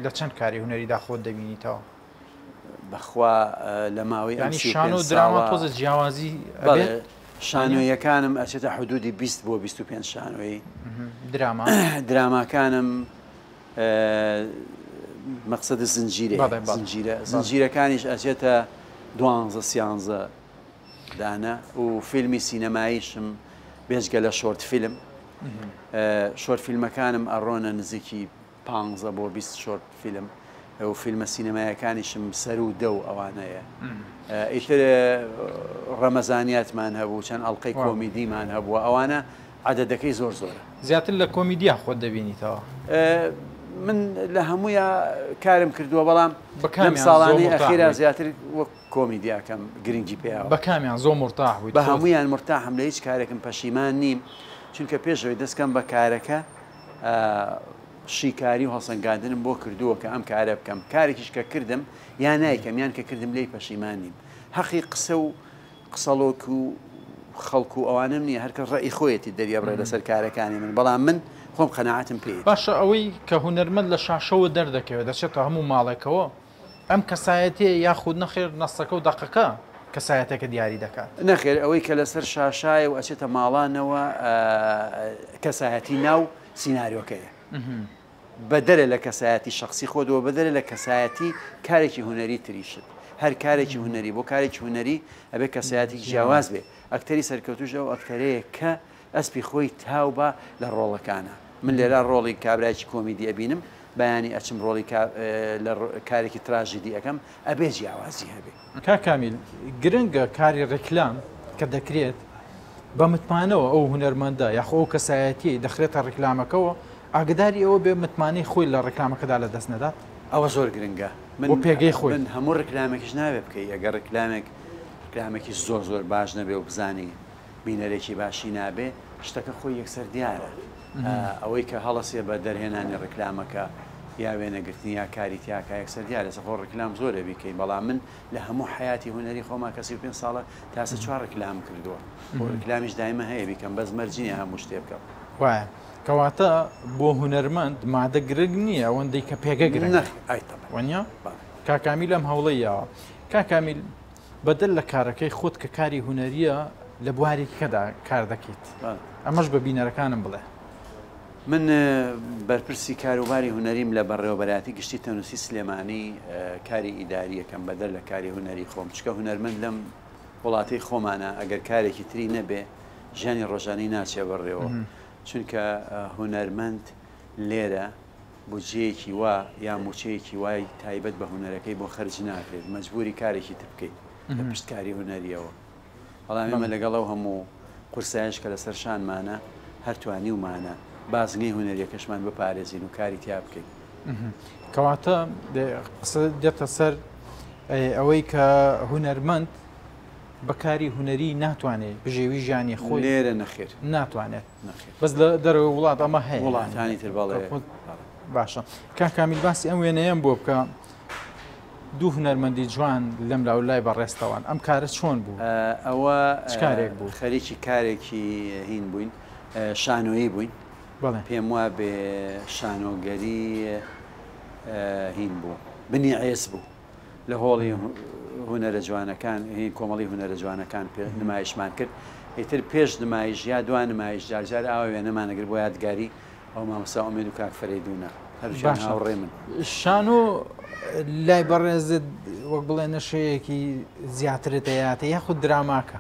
[SPEAKER 1] لە چەند کاری هونەریدا خۆت دەبینیتەوە؟
[SPEAKER 2] بەخوا لە ماوەی ئەم
[SPEAKER 1] یانی شانۆ و دراما تۆزە جیاوازی
[SPEAKER 2] ئەبێت؟ شانۆیەکانم ئەچێتە حدودی 20 بۆ 25 شانۆیی
[SPEAKER 1] دراما
[SPEAKER 2] دراماکانم مەقسەدە زنجیرە زنجیرە زنجیرەکانیش ئەچێتە دوانزە سیانزە دانە و فیلمی سینەماییشم بێجگە لە short film short فیلمەکانم ئەڕۆنە نزیکی پانزە بۆ 20 short film و فیلمە سینەمایەکانیشم سەروو دە و ئەوانەیە. ئیتر ڕەمەزانیاتمان هەبوو، چەند ئەڵقەی کۆمیدیمان هەبووە، ئەوانە عەدەدەکەی زۆر زۆرە.
[SPEAKER 1] زیاتر لە کۆمیدیا خۆت دەبینیتەوە؟
[SPEAKER 2] من لە هەموویا کارم کردووە، بەڵام لەم ساڵانەی ئەخیرا زیاتر وەک کۆمیدیاکەم گرنگی پێیاوە.
[SPEAKER 1] بە کامیان زۆر مورتاح بوویت؟
[SPEAKER 2] بە هەموویان مورتاحم، لە هیچ کارێکم پەشیمان نیم، چونکە پێش ئەوەی دەست کەم بە کارەکە شیکاری و هەڵسەنگاندنم بۆ کردووە کە ئەم کارە بکەم، کارێکیش کە کردم یا نایکەم یان کە کردم لێی پەشیمان نیم. هەقی قسە و قسەڵۆک و خەڵک و ئەوانەم نییە، هەر کەس ڕەئی خۆیەتی دەریەبڕێ لەسەر کارەکانی من، بەڵام من خۆم قەناعەتم پێیەتی.
[SPEAKER 1] باشە ئەوەی کە هونەرمەند لە شاشەوە دەردەکەوێت دەچێتە هەموو ماڵێکەوە، ئەم کەسایەتیە یاخود نەخێر نەستەکە و دەقەکە کەسایەتەکە دیاری دەکات؟
[SPEAKER 2] نەخێر ئەوەی کە لەسەر شاشایە و ئەچێتە ماڵانەوە کەسایەتی ناو سیناریۆکەیە بەدەرە لە کەسایەتی شخصی خۆت و بەدەرە لە کەسایەتی کارێکی هونەری تریشت هەر کارێکی هونەری بۆ کارێکی هونەری ئەبێ کەسایەتی جیاواز بێ ئەکتەری سەرکەوتوش ئەو ئەکتەرەیە کە ئەسپی خۆی تاو با لە ڕۆڵەکانا. من لێرە ڕۆڵی کابرایەکی کۆمیدی ئەبینم، بەیانی ئەچم ڕۆڵی لە کارێکی تراژیدی ئەکەم، ئەبێ جیاوازی هەبێ.
[SPEAKER 1] کاک کامیل، گرنگە کاری ڕیکلام کە دەکرێت بە متمانەوە ئەو هونەرمەندە یاخۆ ئەو کەسایەتیەی دەخرێتە ڕیکلامەکەوە ئاگداری ئەوە بێ متمانەی خۆی لە ڕیکلامەکەدا لە دەست نەدات؟
[SPEAKER 2] ئەوە زۆر گرنگە.
[SPEAKER 1] من بۆ پێگەی خۆی.
[SPEAKER 2] من هەموو ڕیکلامێکیش نابێ بکەی، ئەگەر ڕیکلامێک ڕیکلامێکی زۆر زۆر باش نەبێ و بزانی بینەرێکی باشی نابێ، شتەکە خۆی یەکسەر دیارە. ئەوەی کە هەڵەسێ بە دەرهێنانی ڕیکلامەکە یا وێنەگرتنی یا کاری تیاکا یەکسەر دیارە. ئێستا خۆ ڕیکلام زۆرە بیکەین، بەڵام من لە هەموو حەیاتی هونەری خۆما کە 35 ساڵە تا ئێستا چوار ڕیکلامم کردووە. خۆ ڕیکلامیش دایمە هەیە بیکەم، بەس مەرج نییە هەموو شتێ بکەم.
[SPEAKER 1] وایە. کەواتە بۆ هونەرمەند مادە گرنگ نییە ئەوەندەی کە پێگە گرنگە.
[SPEAKER 2] نەخێر، ئای تەبعەن.
[SPEAKER 1] وانییە؟ بەڵێ. کاک کامیل ئەم هەوڵەی یاوە. کاک کامیل بەدەر لە کارەکەی خۆت کە کاری هونەرییە لە بوارێکی کەدا کار دەکەیت ئەمەش بە بینەرەکانم بڵێ.
[SPEAKER 2] من بەرپرسی کاروباری هونەریم لە بەڕێوەبەرایەتی گشتی تەندروستی سلێمانی کاری ئیداریەکەم بەدەر لە کاری هونەری خۆم چکە هونەرمەند لەم وڵاتەی خۆمانە ئەگەر کارێکی تری نەبێ ژیانی ڕۆژانەی ناچێ بەڕێوە چونکە هونەرمەند لێرە بودجەیەکی وا یا مووچەیەکی وای تایبەت بە هونەرەکەی بۆ خەرج ناکرێت، مەجبووری کارێکی تر بکەیت لە پشت کاری هونەرییەوە. بەڵام ئێمە لەگەڵ ئەو هەموو قورسایەش کە لەسەر شانمانە، هەر توانیومانە بازنەی هونەرییەکەشمان بپارێزین و کاری تیا بکەین.
[SPEAKER 1] کەواتە قسە دێتە سەر ئەوەی کە هونەرمەند بە کاری هونەری ناتوانێت بژێوی ژیانی خۆی
[SPEAKER 2] لێرە نەخێر
[SPEAKER 1] ناتوانێت. بەس لە دەرەوەی وڵات ئەمە هەیە
[SPEAKER 2] وڵاتانی تر بەڵێ
[SPEAKER 1] باشە کاک کامیل باسی ئەم وێنەیەم بۆ بکە دوو هونەرمەندی جوان لەم لاو لای بەڕێزتەوەن ئەم کارە چۆن بوو
[SPEAKER 2] ئەوە
[SPEAKER 1] چ کارێک بوو
[SPEAKER 2] خەریکی کارێکی هین بووین شانۆیی بووین پێم وا بێ شانۆگەری هین بوو بنی عێس بوو لە هۆڵی. هونەرە جوانەکان هی کۆمەڵی هونەرە جوانەکان پێ نمایشمان کرد ئیتر پێش نمایش یا دوا نمایش جار جار ئاوا وێنەمان ئەگرت بۆ یادگاری ئەو مامۆستا ئومێد و کاک فەرەیدوونە هەردووکیان
[SPEAKER 1] باشە
[SPEAKER 2] هاوڕێ من.
[SPEAKER 1] شانۆ لای بەڕێزت وەک بڵێ نەشەیەکی زیاترت ئەیاتێ یاخود دراماکە؟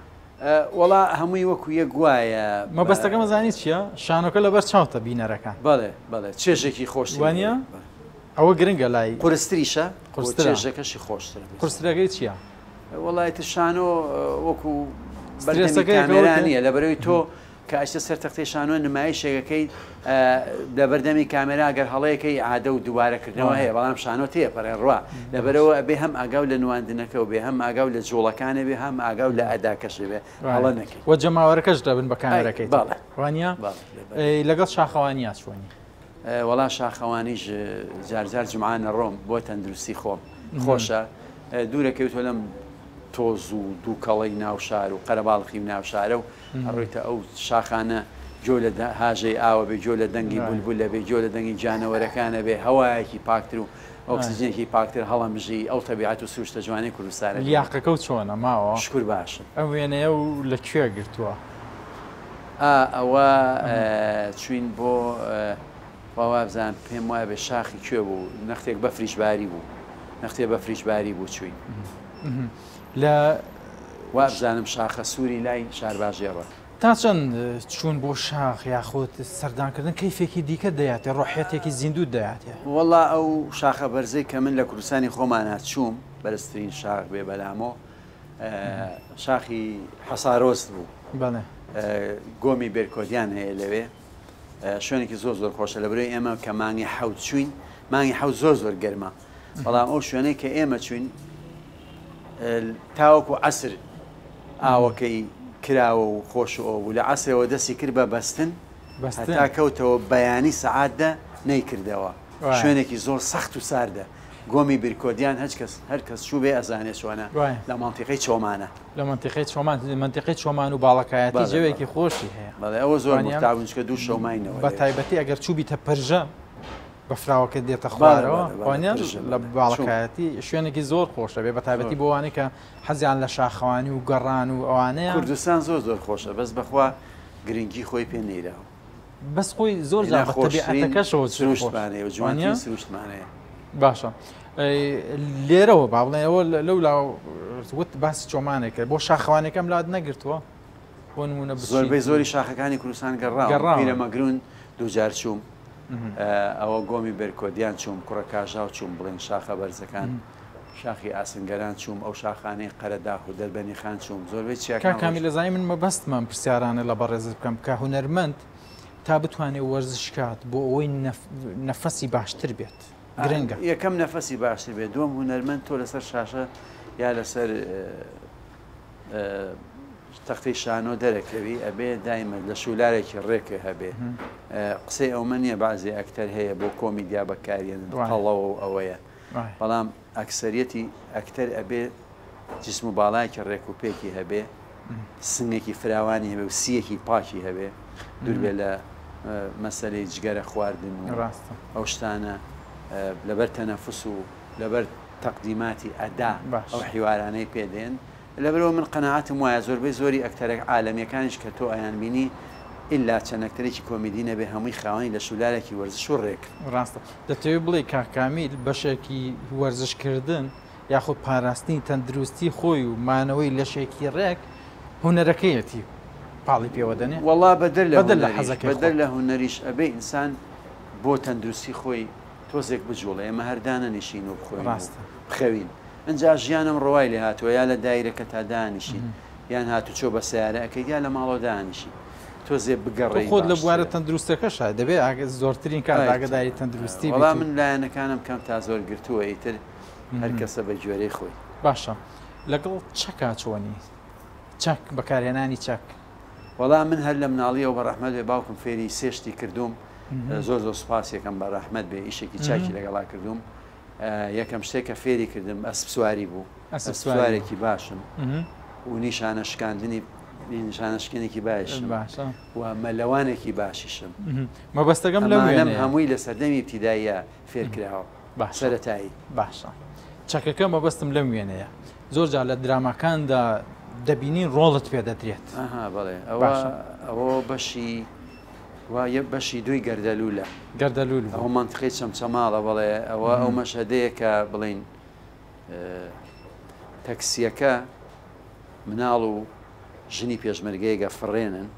[SPEAKER 2] وەڵا هەمووی وەکو یەک وایە.
[SPEAKER 1] مەبەستەکەم ئەزانی چییە؟ شانۆکە لەبەر چاوتە بینەرەکان.
[SPEAKER 2] بەڵێ بەڵێ چێژێکی خۆشتری
[SPEAKER 1] وانە؟ ئەوە گرنگە لای
[SPEAKER 2] قورستریشە قورسترە چێژەکەشی خۆشترە.
[SPEAKER 1] قورسترەکەی چییە؟
[SPEAKER 2] وەڵا ئیتر شانۆ وەکو بەردەمی کامێرا نییە لەبەرەوەی تۆ کە ئەچتە سەر تەختەی شانۆ نمایشێک ئەکەیت لەبەردەمی کامێرا گەر هەڵەیەکەی ئیعادە و دووبارەکردنەوە هەیە بەڵام شانۆ تێپەڕێ ڕوا لەبەرەوە ئەبێ هەم ئاگاو لە نواندنەکەو بێ هەم ئاگاو لە جوڵەکانێ بێ هەم ئاگاو لە ئەداکەشێ بێ هەڵە نەکەی.
[SPEAKER 1] وە جەماوەرەکەش دەبن بە کامێرەکەی تۆ
[SPEAKER 2] بەڵێ
[SPEAKER 1] وانیە؟
[SPEAKER 2] بەڵێ.
[SPEAKER 1] لەگەڵ شاخەوانیا چۆنی؟
[SPEAKER 2] وەڵا شاخەوانیش جار جار جومعە نەڕۆم بۆ تەندروستی خۆم خۆشە دوورە کەوتوە لەم تۆز و دووکەڵەی ناو شار و قەرەباڵخی و ناو شارە و ئەڕۆیتە ئەو شاخانە گۆ لە هاژەی ئاوە بێ گۆ لە دەنگی بولبولە بێ گۆ لە دەنگی گیانەوەرەکانە بێ هەوایەکی پاکتر و ئۆکسجینێکی پاکتر هەڵەمژی ئەو تەبیعەت و سروشتە جوانەی کوردستانە بینی.
[SPEAKER 1] لیاقەکەو چۆنە ماوە؟
[SPEAKER 2] شکور باشن.
[SPEAKER 1] ئەم وێنەیە و لە کوێ گرتووە؟
[SPEAKER 2] ئا ئەوە چوین بۆ خوا وابزانم پێم وابێ شاخی کوێ بوو نەختێک بەفریش باری بوو نەختێ بەفریش باری بوو چوین.
[SPEAKER 1] لە
[SPEAKER 2] وابزانم شاخە سووری لای شارباژێڕە.
[SPEAKER 1] تا چەند چوون بۆ شاخ یاخود سەردانکردن کەیفێکی دیکەت دەیاتێ، ڕۆحیەتێکی زیندووت دەیاتێ؟
[SPEAKER 2] وەڵا ئەو شاخە بەرزەی کە من لە کوردستانی خۆمانا چووم، بەرزترین شاخ بێ بەلامۆ شاخی حەسارۆست بوو.
[SPEAKER 1] بەڵێ.
[SPEAKER 2] گۆمی بێرکۆدیان هەیە لەوێ، شوێنێکی زۆر زۆر خۆشە. لەبەرئەوەی ئێمە کە مانگی حەوت چووین، مانگی حەوت زۆر زۆر گەرمە، بەڵام ئەو شوێنەی کە ئێمە چوین تاوەکو عەسر ئاوەکەی کراوە و خۆش و ئەوە بوو لە عەسرەوە دەستی کرد بە بەستن هەتا کەوتەوە بەیانی سەعات دە نەیکردەوە شوێنێکی زۆر سەخت و ساردە گۆمی بیرکۆدیان هەچ کەس هەر کەس چوو بێ ئەزانێ چۆنە لە مەنتیقەی چۆمانە
[SPEAKER 1] لە مەنتیقەی چۆمان مەنتیقەی چۆمان و باڵەکایەتی جەوێکی خۆشی هەیە
[SPEAKER 2] بەڵێ ئەوە زۆر مورتاح بووین چونکە دوو شەو ماینەوە
[SPEAKER 1] بە تایبەتی ئەگەر چووبیتە پرژە بەفراوەکە دێتە خوارەوە وانە لە باڵەکایەتی شوێنێکی زۆر خۆشە بێ بە تایبەتی بۆ وانەی کە حەزیان لە شاخەوانی و گەڕان و ئەوانەیە.
[SPEAKER 2] کوردستان زۆر زۆر خۆشە بەس بەخوا گرنگی خۆی پێ نەیراوە.
[SPEAKER 1] بەس خۆی زۆر جار بە تەبیعەتەکەشەوە
[SPEAKER 2] سروشتمان هەیە و جوانترین سروشتمان هەیە.
[SPEAKER 1] باشە لێرەوە با بڵێن ئەوە لەولا وت باسی چۆمانێک کرد بۆ شاخەوانەکەم لات نەگرتووە بۆ نمونە
[SPEAKER 2] زۆربەی زۆری شاخەکانی کوردستان گەڕاوم پیرەمەگرون دووجار چووم ئەوە گۆمی بێرکۆدیان چووم، کوڕە کاژاو چووم، بڵێن شاخە بەرزەکان، شاخی ئاسنگەران چووم، ئەو شاخانەی قەرەداخ و دەربەنیخان چووم، زۆربەی چیاکان
[SPEAKER 1] کاک کامیل ئەزانی من مەبەستمە ئەم پرسیارانە لە بەڕێزت بکەم کە هونەرمەند تا بتوانێت وەرزش کات بۆ ئەوەی نەفەسی باشتر بێت گرنگە.
[SPEAKER 2] یەکەم نەفەسی باشتر بێت، دووەم هونەرمەند تۆ لەسەر شاشە یا لەسەر تەختەی شانۆ دەرەکەوی ئەبێ دایمە لە شولارێکی ڕێکە هەبێ قسەی ئەومە نییە بەعزێ ئەکتەر هەیە بۆ کۆمیدیا بەکاریێنن قەڵەوە و ئەوەیە بەڵام ئەکسەریەتی ئەکتەر ئەبێ جسم و باڵایەکی ڕێک و پێکی هەبێ سنگێکی فراوانی هەبێ و سیەکی پاکی هەبێ دوور بێ لە مەسەلەی جگەرە خواردن و ئەو شتانە لەبەر تەنەفس و لەبەر تەقدیماتی ئەدا ئەو حیوارانەی پێ دێن لەبەرئەوە من قەناعەتم وایە زۆربەی زۆری ئەکتەرە عالەمیەکانیش کە تۆ ئەیانبینی ئیلا چەند ئەکتەرێکی کۆمیدی نەبێ هەمووی خاوەنی لەشولارێکی وەرزش و ڕێکن.
[SPEAKER 1] ڕاستە دەتەوێ بڵێی کاک کامیل بەشێکی وەرزش کردن یاخود پاراستنی تەندروستی خۆی و مانەوەی لەشێکی ڕێک هونەرەکەیەتی پاڵی پێوە دەنێ؟
[SPEAKER 2] وەڵا بەدەر لە هونەریش بەدەر لە هونەریش ئەبێ ئینسان بۆ تەندروستی خۆی تۆزێک بجوڵێ ئێمە هەر دانەنیشین و بخۆین و بخەوین ئنجا ژیانم ڕوای لێ هاتووە یا لە دایرەکەتا دانیشیت یان هاتوچۆ بە سەیارە ئەکەیت یا لە ماڵەوە دانیشیت تۆزێ
[SPEAKER 1] تۆ
[SPEAKER 2] بگەڕێی
[SPEAKER 1] خۆت لە بوارە
[SPEAKER 2] باشترە.
[SPEAKER 1] تەندروستەکەشا دەبێ زۆرترین کات
[SPEAKER 2] ئایت
[SPEAKER 1] ئاگەداری تەندروستی
[SPEAKER 2] وەڵا
[SPEAKER 1] بیت و.
[SPEAKER 2] من لایەنەکانم کەم تا زۆر گرتووە ئیتر هەر کەسە بە گوێرەی خۆی.
[SPEAKER 1] باشە لەگەڵ چەکا چۆنی؟ چەک بەکارهێنانی چەک.
[SPEAKER 2] وەڵا من هەر لە مناڵیەوە بە ڕەحمەت بێ باوکم فێری سێ شتی کردووم زۆر زۆر سوپاسیەکەم بە ڕەحمەت بێ ئیشێکی چاکی لەگەڵا کردووم یەکەم شتێک کە فێری کردم ئەسپ سواری بوو ئەسپ سوارێکی باشم و نیشانە شکاندنی نیشانە شکێنێکی باشم و مەلەوانێکی باشیشم
[SPEAKER 1] مەبەستەکەم لەم
[SPEAKER 2] هەمووی لە سەردەمی ابتداییە فێر کراوە سەرەتایی
[SPEAKER 1] باشە چەکەکە مەبەستم لەم وێنەیە. زۆر جار لە دراماکاندا دەبینین ڕۆڵت پێ دەدرێت.
[SPEAKER 2] ئەها بەڵێ ئەوە ئەوە بەشی وا یە بەشی دووی گەردەلوولە.
[SPEAKER 1] گەردەلوول بوو.
[SPEAKER 2] ئەوە مەنتقەی چەمچەماڵە بەڵێ ئەوە ئەو مەشهەدەیە کە بڵێین تەکسییەکە مناڵ و ژنی پێشمەرگەیەک ئەفڕێنن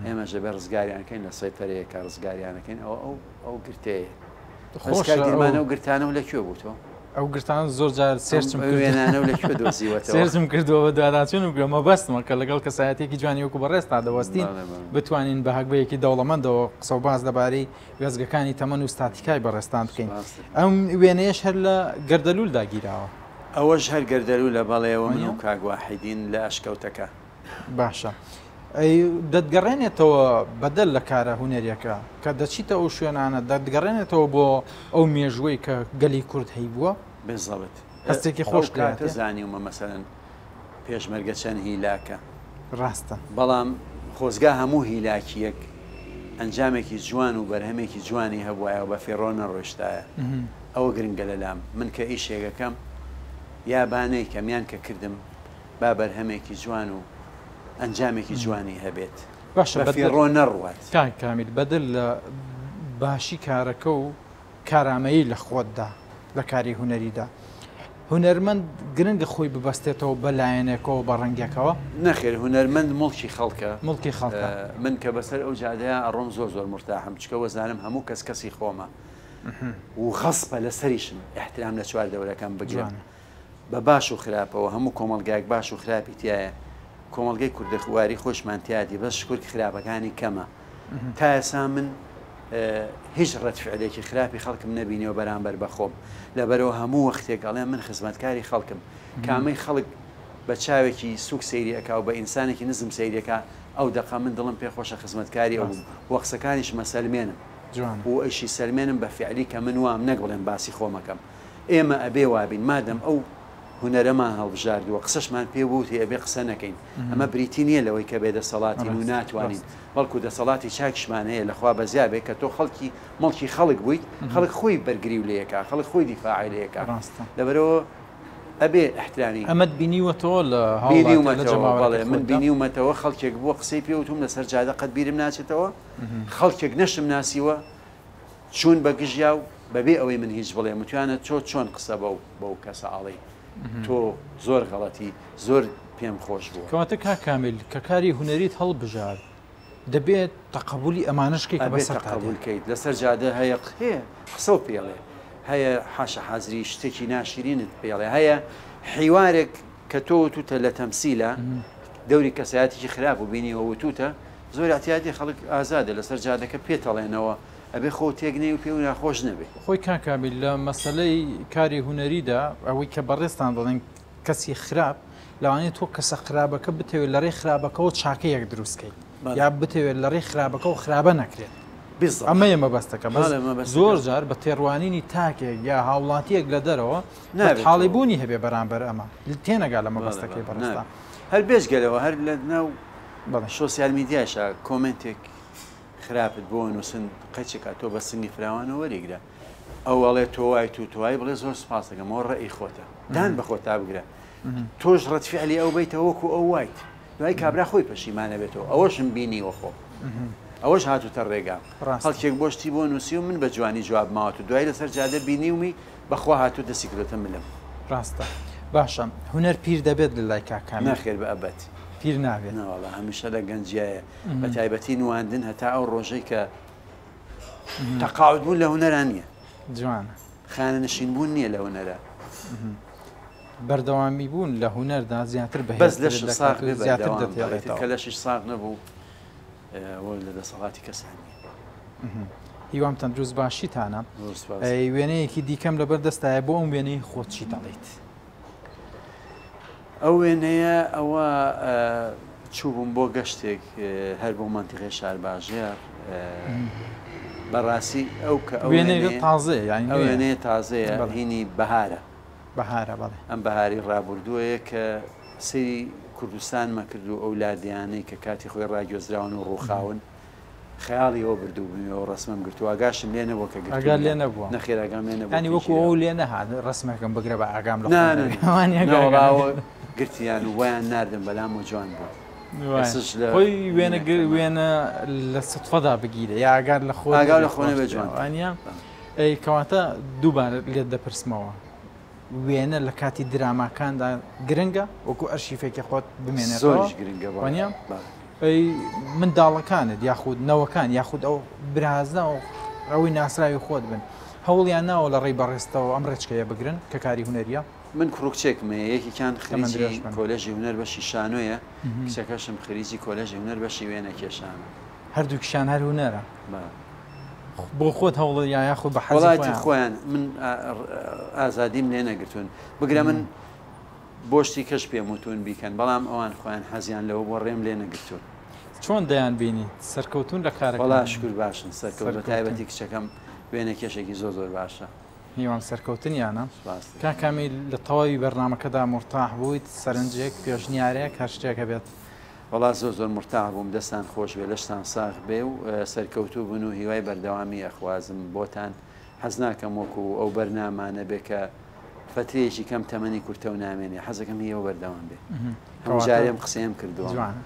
[SPEAKER 2] ئێمەش دەبێ ڕزگاریان کەین لە سەیتەرەیەکە ڕزگاریانەکەین ئەوە ئەو ئەو گرتەیە.
[SPEAKER 1] خۆشە
[SPEAKER 2] کاک دیرمان ئەو گرتانە و لە کوێ بوو تۆ؟
[SPEAKER 1] ئەو گرتانە زۆر جار search م
[SPEAKER 2] ئەو وێنانە و لە کوێ دۆزیوەتەوە؟
[SPEAKER 1] search م کردووە بەدواداچوون و مەبەستمە کە لەگەڵ کەسایەتێکی جوانی وەکو بەڕێزتا دەوەستین بتوانین بە هەگبەیەکی دەوڵەمەندەوە قسە و باس لەبارەی وێستگەکانی تەمەن و ستاتیکای بەڕێزتان بکەین. ئەم وێنەیەش هەر لە گەردەلوولدا گیراوە.
[SPEAKER 2] ئەوەش هەر گەردەلوولە بەڵێ ئەوە من و کاک واحیدین لە ئەشکەوتەکە.
[SPEAKER 1] باشە ئەی دەتگەڕێنێتەوە بەدەر لە کارە هونەریەکە کە دەچیتە ئەو شوێنانە دەتگەڕێنێتەوە بۆ ئەو مێژووەی کە گەلی کورد هەیبووە؟
[SPEAKER 2] بالضبط
[SPEAKER 1] هەستێکی خۆش
[SPEAKER 2] ئەو کاتە زانیومە مەسەلەن پێشمەرگە چەند هیلاکە.
[SPEAKER 1] ڕاستە.
[SPEAKER 2] بەڵام خۆزگا هەموو هیلاکییەک ئەنجامێکی جوان و بەرهەمێکی جوانی هەبوایە و بە فیڕۆ نەڕۆیشتایە. ئەوە گرنگە لەلام. من کە ئیشێک ئەکەم یا با نەیکەم یان کە کردم با بەرهەمێکی جوان و ئەنجامێکی جوانی هەبێت.
[SPEAKER 1] باشە
[SPEAKER 2] بە فیڕۆ نەڕوات.
[SPEAKER 1] کاک کامیل بەدەر لە باشی کارەکە و کارامەیی لە خۆتدا لە کاری هونەریدا هونەرمەند گرنگە خۆی ببەستێتەوە بە لایەنێکەوە بە ڕەنگێکەوە؟
[SPEAKER 2] نەخێر هونەرمەند موڵکی خەڵکە.
[SPEAKER 1] موڵکی خەڵکە.
[SPEAKER 2] من کە بەسەر ئەو جادەیا ئەڕۆم زۆر زۆر مورتاحم چکە وەزانم هەموو کەس کەسی خۆمە و غەسپە لەسەریشم ئیحترام لە چوار دەورەکەم بگرم. بە باش و خراپەوە هەموو کۆمەڵگایەک باش و خراپی تیایە کۆمەڵگەی کوردەواری خۆشمان تیادی بەس شکر خراپەکانی کەمە تا ئێسا من هیچ ڕەد فعلێکی خراپی خەڵکم نەبینیەوە بەرامبەر بە خۆم لەبەرەوە هەموو وەختێک ئەڵێم من خزمەتکاری خەڵکم کامەی خەڵک بە چاوێکی سوک سەیری ئەکا و بە ئینسانێکی نزم سەیرێکا ئەو دەقە من دڵم پێ خۆشە خزمەتکاری ئەو بم و قسەکانیشمە سەلمێنم و ئەیشی سەلمێنم بە فعلی کە من وام نەک بڵێم باسی خۆمەکەم ئێمە ئەبێ وابین مادەم ئەو هونەرەمان هەڵبژاردووە قسەشمان پێ بووتێ ئەبێ قسە نەکەین ئەمە بریتی نییە لەوەی کە بێ دەسەڵاتین و ناتوانین بەڵکو دەسەڵاتی چاکیشمان هەیە لە خوا بەزیا بێ کە تۆ خەڵکی مڵکی خەڵک بوویت خەڵک خۆی بەرگری و لێکا خەڵک خۆی دیفاعی لێکا لەبەرەوە ئەبێ احترامی
[SPEAKER 1] ئەمەت بینیوەتەوە لە
[SPEAKER 2] بینیومەتەوە بەڵێ من بینیومەتەوە خەڵکێک بووە قسەی پێ وتوم لەسەر جادە قەت بیرم ناچێتەوە خەڵکێک نەشم ناسیوە چوون بە گژیا و بەبێ ئەوەی من هیچ بڵێم وتویانە تۆ چۆن قسە بەو بەو کەسە ئەڵێی تۆ زۆر غەڵەتی زۆر پێم خۆش بووە.
[SPEAKER 1] کەواتە کاک کامیل کە کاری هونەریت هەڵبژارد دەبێت تەقەبولی ئەمانەش کەی کە
[SPEAKER 2] ئەبێت
[SPEAKER 1] بەسەرتا
[SPEAKER 2] تەقەبول
[SPEAKER 1] دێن.
[SPEAKER 2] کەیت لەسەر جادە هەیە هەیە قسەو پێڵێ هەیە حاشا حازری شتێکی ناشرینت پێڵێ هەیە حیوارێک کە تۆ وتوتە لە تەمسیلە دەوری کەسایەتێکی خراپ و بینیوە وتوتە زۆر ئیعتیادی خەڵک ئازادە لەسەر جادەکە پێتەڵێنەوە ئەبێ خۆو تێک نەی و پێو ناخۆش نەبێ.
[SPEAKER 1] خۆی کاک کامیل لە مەسەلەی کاری هونەریدا ئەوەی کە بەڕێزتان دەڵێن کەسی خراپ لەوانەیە تۆ کەسە خراپەکە بتەوێت لە ڕێی خراپەکەوە چاکەیەک دروست کەیت یا بتەوێت لە ڕێی خراپەکەوە خراپە نەکرێت ئەمەیە مەبەستەکە بەس زۆر جار بە تێڕوانینی تاکێک یا هاوڵاتیەک لە دەرەوە حاڵی بوونی هەبێ بەرامبەر ئەمە تێنەگا لە مەبەستەکەی بەڕێزتان.
[SPEAKER 2] هەر بێجگەلەوە هەر لە ناو سۆسیال میدیاشا کۆمێنتێک خراپت بۆ نووسن قەچێکا تۆ بە سنگی فراوانەوە وەریگرە ئەو ئەڵێ تۆ وایت و تۆ وای بڵێ زۆر سوپاس دەکەم ئەوە ڕەئی خۆتە دان بە خۆتا بگرە تۆش ڕەت فعلی ئەو بیتەوە وەکو ئەو وایت دوای کابرا خۆی پەشیمانە بێتەوە ئەوەشم بینیوە خۆ ئەوەش هاتوتە ڕێگا خەڵکێک بۆشتی بۆ نووسی و من بە جوانی جواب ماوەت و دوای لەسەر جادە بینیومی بەخوا هاتوو دەستی کردۆتە ملم.
[SPEAKER 1] ڕاستە باشە هونەر پیر دەبێت لە لای کاک کامیل؟
[SPEAKER 2] نەخێر بە ئەبەد.
[SPEAKER 1] پیر نابێت؟
[SPEAKER 2] نەوەڵا هەمیشە لە گەنجیایە بە تایبەتی نواندن هەتا ئەو ڕۆژەی کە تەقاعد بوون لە هونەرا نییە.
[SPEAKER 1] جوانە.
[SPEAKER 2] خانەنشین بوون نییە لە هونەرا.
[SPEAKER 1] بەردەوامی بوون لە هونەردا زیاتر
[SPEAKER 2] بەس
[SPEAKER 1] بەهێزترت
[SPEAKER 2] لەشت ساغ
[SPEAKER 1] دەکات و
[SPEAKER 2] بێ
[SPEAKER 1] زیاتر
[SPEAKER 2] بەردەوام بە ئیتر
[SPEAKER 1] دەتهێڵێتەوە.
[SPEAKER 2] کە لەشیش ساغ نەبوو ئەوە لە دەسەڵاتی کەسا نییە.
[SPEAKER 1] هیوام تەندروست باشیتانە.
[SPEAKER 2] زۆر سوپاس.
[SPEAKER 1] وێنەیەکی دیکەم لەبەر دەستایە بۆ ئەم وێنەی خۆت چی دەڵێیت؟
[SPEAKER 2] ئەو وێنەیە ئەوە چووبووم بۆ گەشتێک هەر بۆ مەنتیقەی شارباژێڕ بەڕاستی ئەو کە ئەو
[SPEAKER 1] وێنەیە تازەیە یانی
[SPEAKER 2] ئەو وێنەیە تازەیە هینی بەهارە.
[SPEAKER 1] بەهارە بەڵێ.
[SPEAKER 2] ئەم بەهاری ڕابوردووەیە کە سەیری کوردستانمە کرد و ئەو لادێیانەی کە کاتی خۆی ڕاگوێزراون و ڕووخاون. خەیاڵی ئەوە بردووبوومەوە ڕەسمم گرتووە ئاگاشم لێ نەبووە کە گرتوومە.
[SPEAKER 1] ئاگات لێ نەبووە؟
[SPEAKER 2] نەخێر ئاگام لێ نەبووە
[SPEAKER 1] یانی
[SPEAKER 2] کە
[SPEAKER 1] وەکوو
[SPEAKER 2] گیراوە.
[SPEAKER 1] ئەو لێ نەهات ڕەسمێکم بگرە بە ئاگام لە
[SPEAKER 2] نا
[SPEAKER 1] خۆم
[SPEAKER 2] نا
[SPEAKER 1] نەبێ
[SPEAKER 2] نا
[SPEAKER 1] وانیە
[SPEAKER 2] نا
[SPEAKER 1] کاکە
[SPEAKER 2] وەڵا ئەوە گرتیان و بۆیان ناردم بەلامەوە جوان بوو.
[SPEAKER 1] وایە
[SPEAKER 2] ئێستش لە
[SPEAKER 1] خۆی وێنە گر
[SPEAKER 2] وێنەکەما.
[SPEAKER 1] وێنە لە سوتفەدا بگیرێ یا ئاگات لە خۆت
[SPEAKER 2] ئاگام
[SPEAKER 1] نەبێ
[SPEAKER 2] لە خۆ نەبێ
[SPEAKER 1] خۆشترە
[SPEAKER 2] جوانترە.
[SPEAKER 1] وانیە؟
[SPEAKER 2] بەڵێ.
[SPEAKER 1] ئەی کەواتە دووبارە لێت دەپرسمەوە وێنە لە کاتی دراماکاندا گرنگە وەکو ئەرشیفێکی خۆت بمێنێتەوە
[SPEAKER 2] زۆریش گرنگە بەڵێ
[SPEAKER 1] وانیە؟
[SPEAKER 2] بەڵێ.
[SPEAKER 1] ئەی منداڵەکانت یاخود نەوەکان یاخود ئەو برازا و ئەوەی ناسراوی خۆت بن هەوڵیان ناوە لە ڕێی بەڕێزتەوە ئەم ڕێچکەیە بگرن کە کاری هونەریە؟
[SPEAKER 2] من کوڕ و کچێکم هەیە یەکێکیان
[SPEAKER 1] تەمەن
[SPEAKER 2] خریجی
[SPEAKER 1] درێژ بن.
[SPEAKER 2] کۆلێژی هونەر بەشی شانۆیە کچەکەشم خریجی کۆلێژی هونەر بەشی وێنەکێشانە.
[SPEAKER 1] هەردووکیشیان هەر هونەرە.
[SPEAKER 2] بەڵێ.
[SPEAKER 1] بۆ خۆت هەوڵت یا یاخود بە حەزی
[SPEAKER 2] وەڵا ئیتر
[SPEAKER 1] خۆیان؟
[SPEAKER 2] خۆیان من ئازادیم لێ نەگرتوون بگرە من بۆ شتی کەش پێم وتوون بیکەن بەڵام ئەوان خۆیان حەزیان لەوە بووە ڕێم لێ نەگرتوون.
[SPEAKER 1] چۆن دەیان بینیت سەرکەوتوون لە
[SPEAKER 2] وەڵا
[SPEAKER 1] کارەکانیان؟
[SPEAKER 2] شوکر باشن سەرکەوت بە
[SPEAKER 1] سەرکەوتوون.
[SPEAKER 2] تایبەتی کچەکەم وێنەکێشێکی زۆر زۆر باشە.
[SPEAKER 1] هیوام سەرکەوتنیانە.
[SPEAKER 2] سوپاس دەکەم.
[SPEAKER 1] کاک کامیل لە تەواوی بەرنامەکەدا مورتاح بوویت؟ سەرنجێک، پێشنیارێک، هەر شتێک هەبێت؟
[SPEAKER 2] وەڵا زۆر زۆر مورتاح بووم دەستان خۆش بێ لەشتان ساغ بێ و سەرکەوتوو بن و هیوای بەردەوامی ئەخوازم بۆتان حەز ناکەم وەکو ئەو بەرنامانە بێ کە فەترەیەکی کەم تەمەنی کورتە و نامێنێ حەزەکەم هی ئەو بەردەوام بێ هەموو
[SPEAKER 1] کەواتە
[SPEAKER 2] جارێ ئەم قسەیەم کردووە.
[SPEAKER 1] جوانە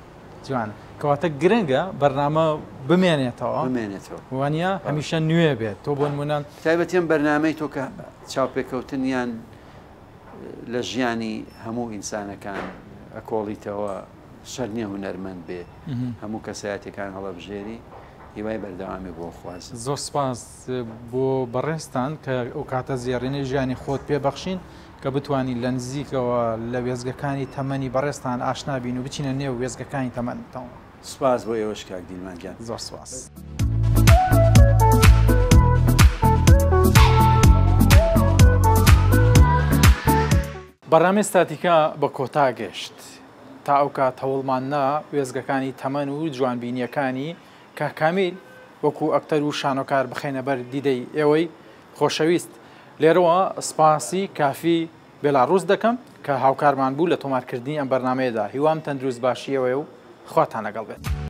[SPEAKER 1] جوانە کەواتە گرنگە بەرنامە بمێنێتەوە
[SPEAKER 2] بمێنێتەوە
[SPEAKER 1] وانە
[SPEAKER 2] بەڵێ.
[SPEAKER 1] هەمیشە نوێ بێت تۆ بۆ نمونە
[SPEAKER 2] تایبەتی ئەم بەرنامەی تۆ کە چاوپێکەوتن یان لە ژیانی هەموو ئینسانەکان ئەکۆڵیتەوە شەرت نییە هونەرمەند بێ هەموو کەسایەتیەکان هەڵەبژێری هیوای بەردەوامی بۆ خوازم.
[SPEAKER 1] زۆر سپاس بۆ بەڕێزتان کە ئەو کاتە زێڕینەی ژیانی خۆت پێ بەخشین کە بتوانین لە نزیکەوە لە وێستگەکانی تەمەنی بەڕێزتان ئاشنا بین و بچینە نێو وێستگەکانی تەمەنتەوە.
[SPEAKER 2] سپاس بۆ ئێوەش کاک دیلمان گیان.
[SPEAKER 1] زۆر سپاس. بەرنامەی ستاتیکا بە کۆتا گەشت. تا ئەو کات هەوڵمان نا وێستگەکانی تەمەن و جوانبینییەکانی کاک کامیل وەکو ئەکتەر و شانۆکار بخەینە بەر دیدەی ئێوەی خۆشەویست. لێرەوە سپاسی کافی بێلاڕوس دەکەم کە هاوکارمان بوو لە تۆمارکردنی ئەم بەرنامەیەدا. هیوام تەندروست باشی ئێوەیە و خواتان لەگەڵ بێت.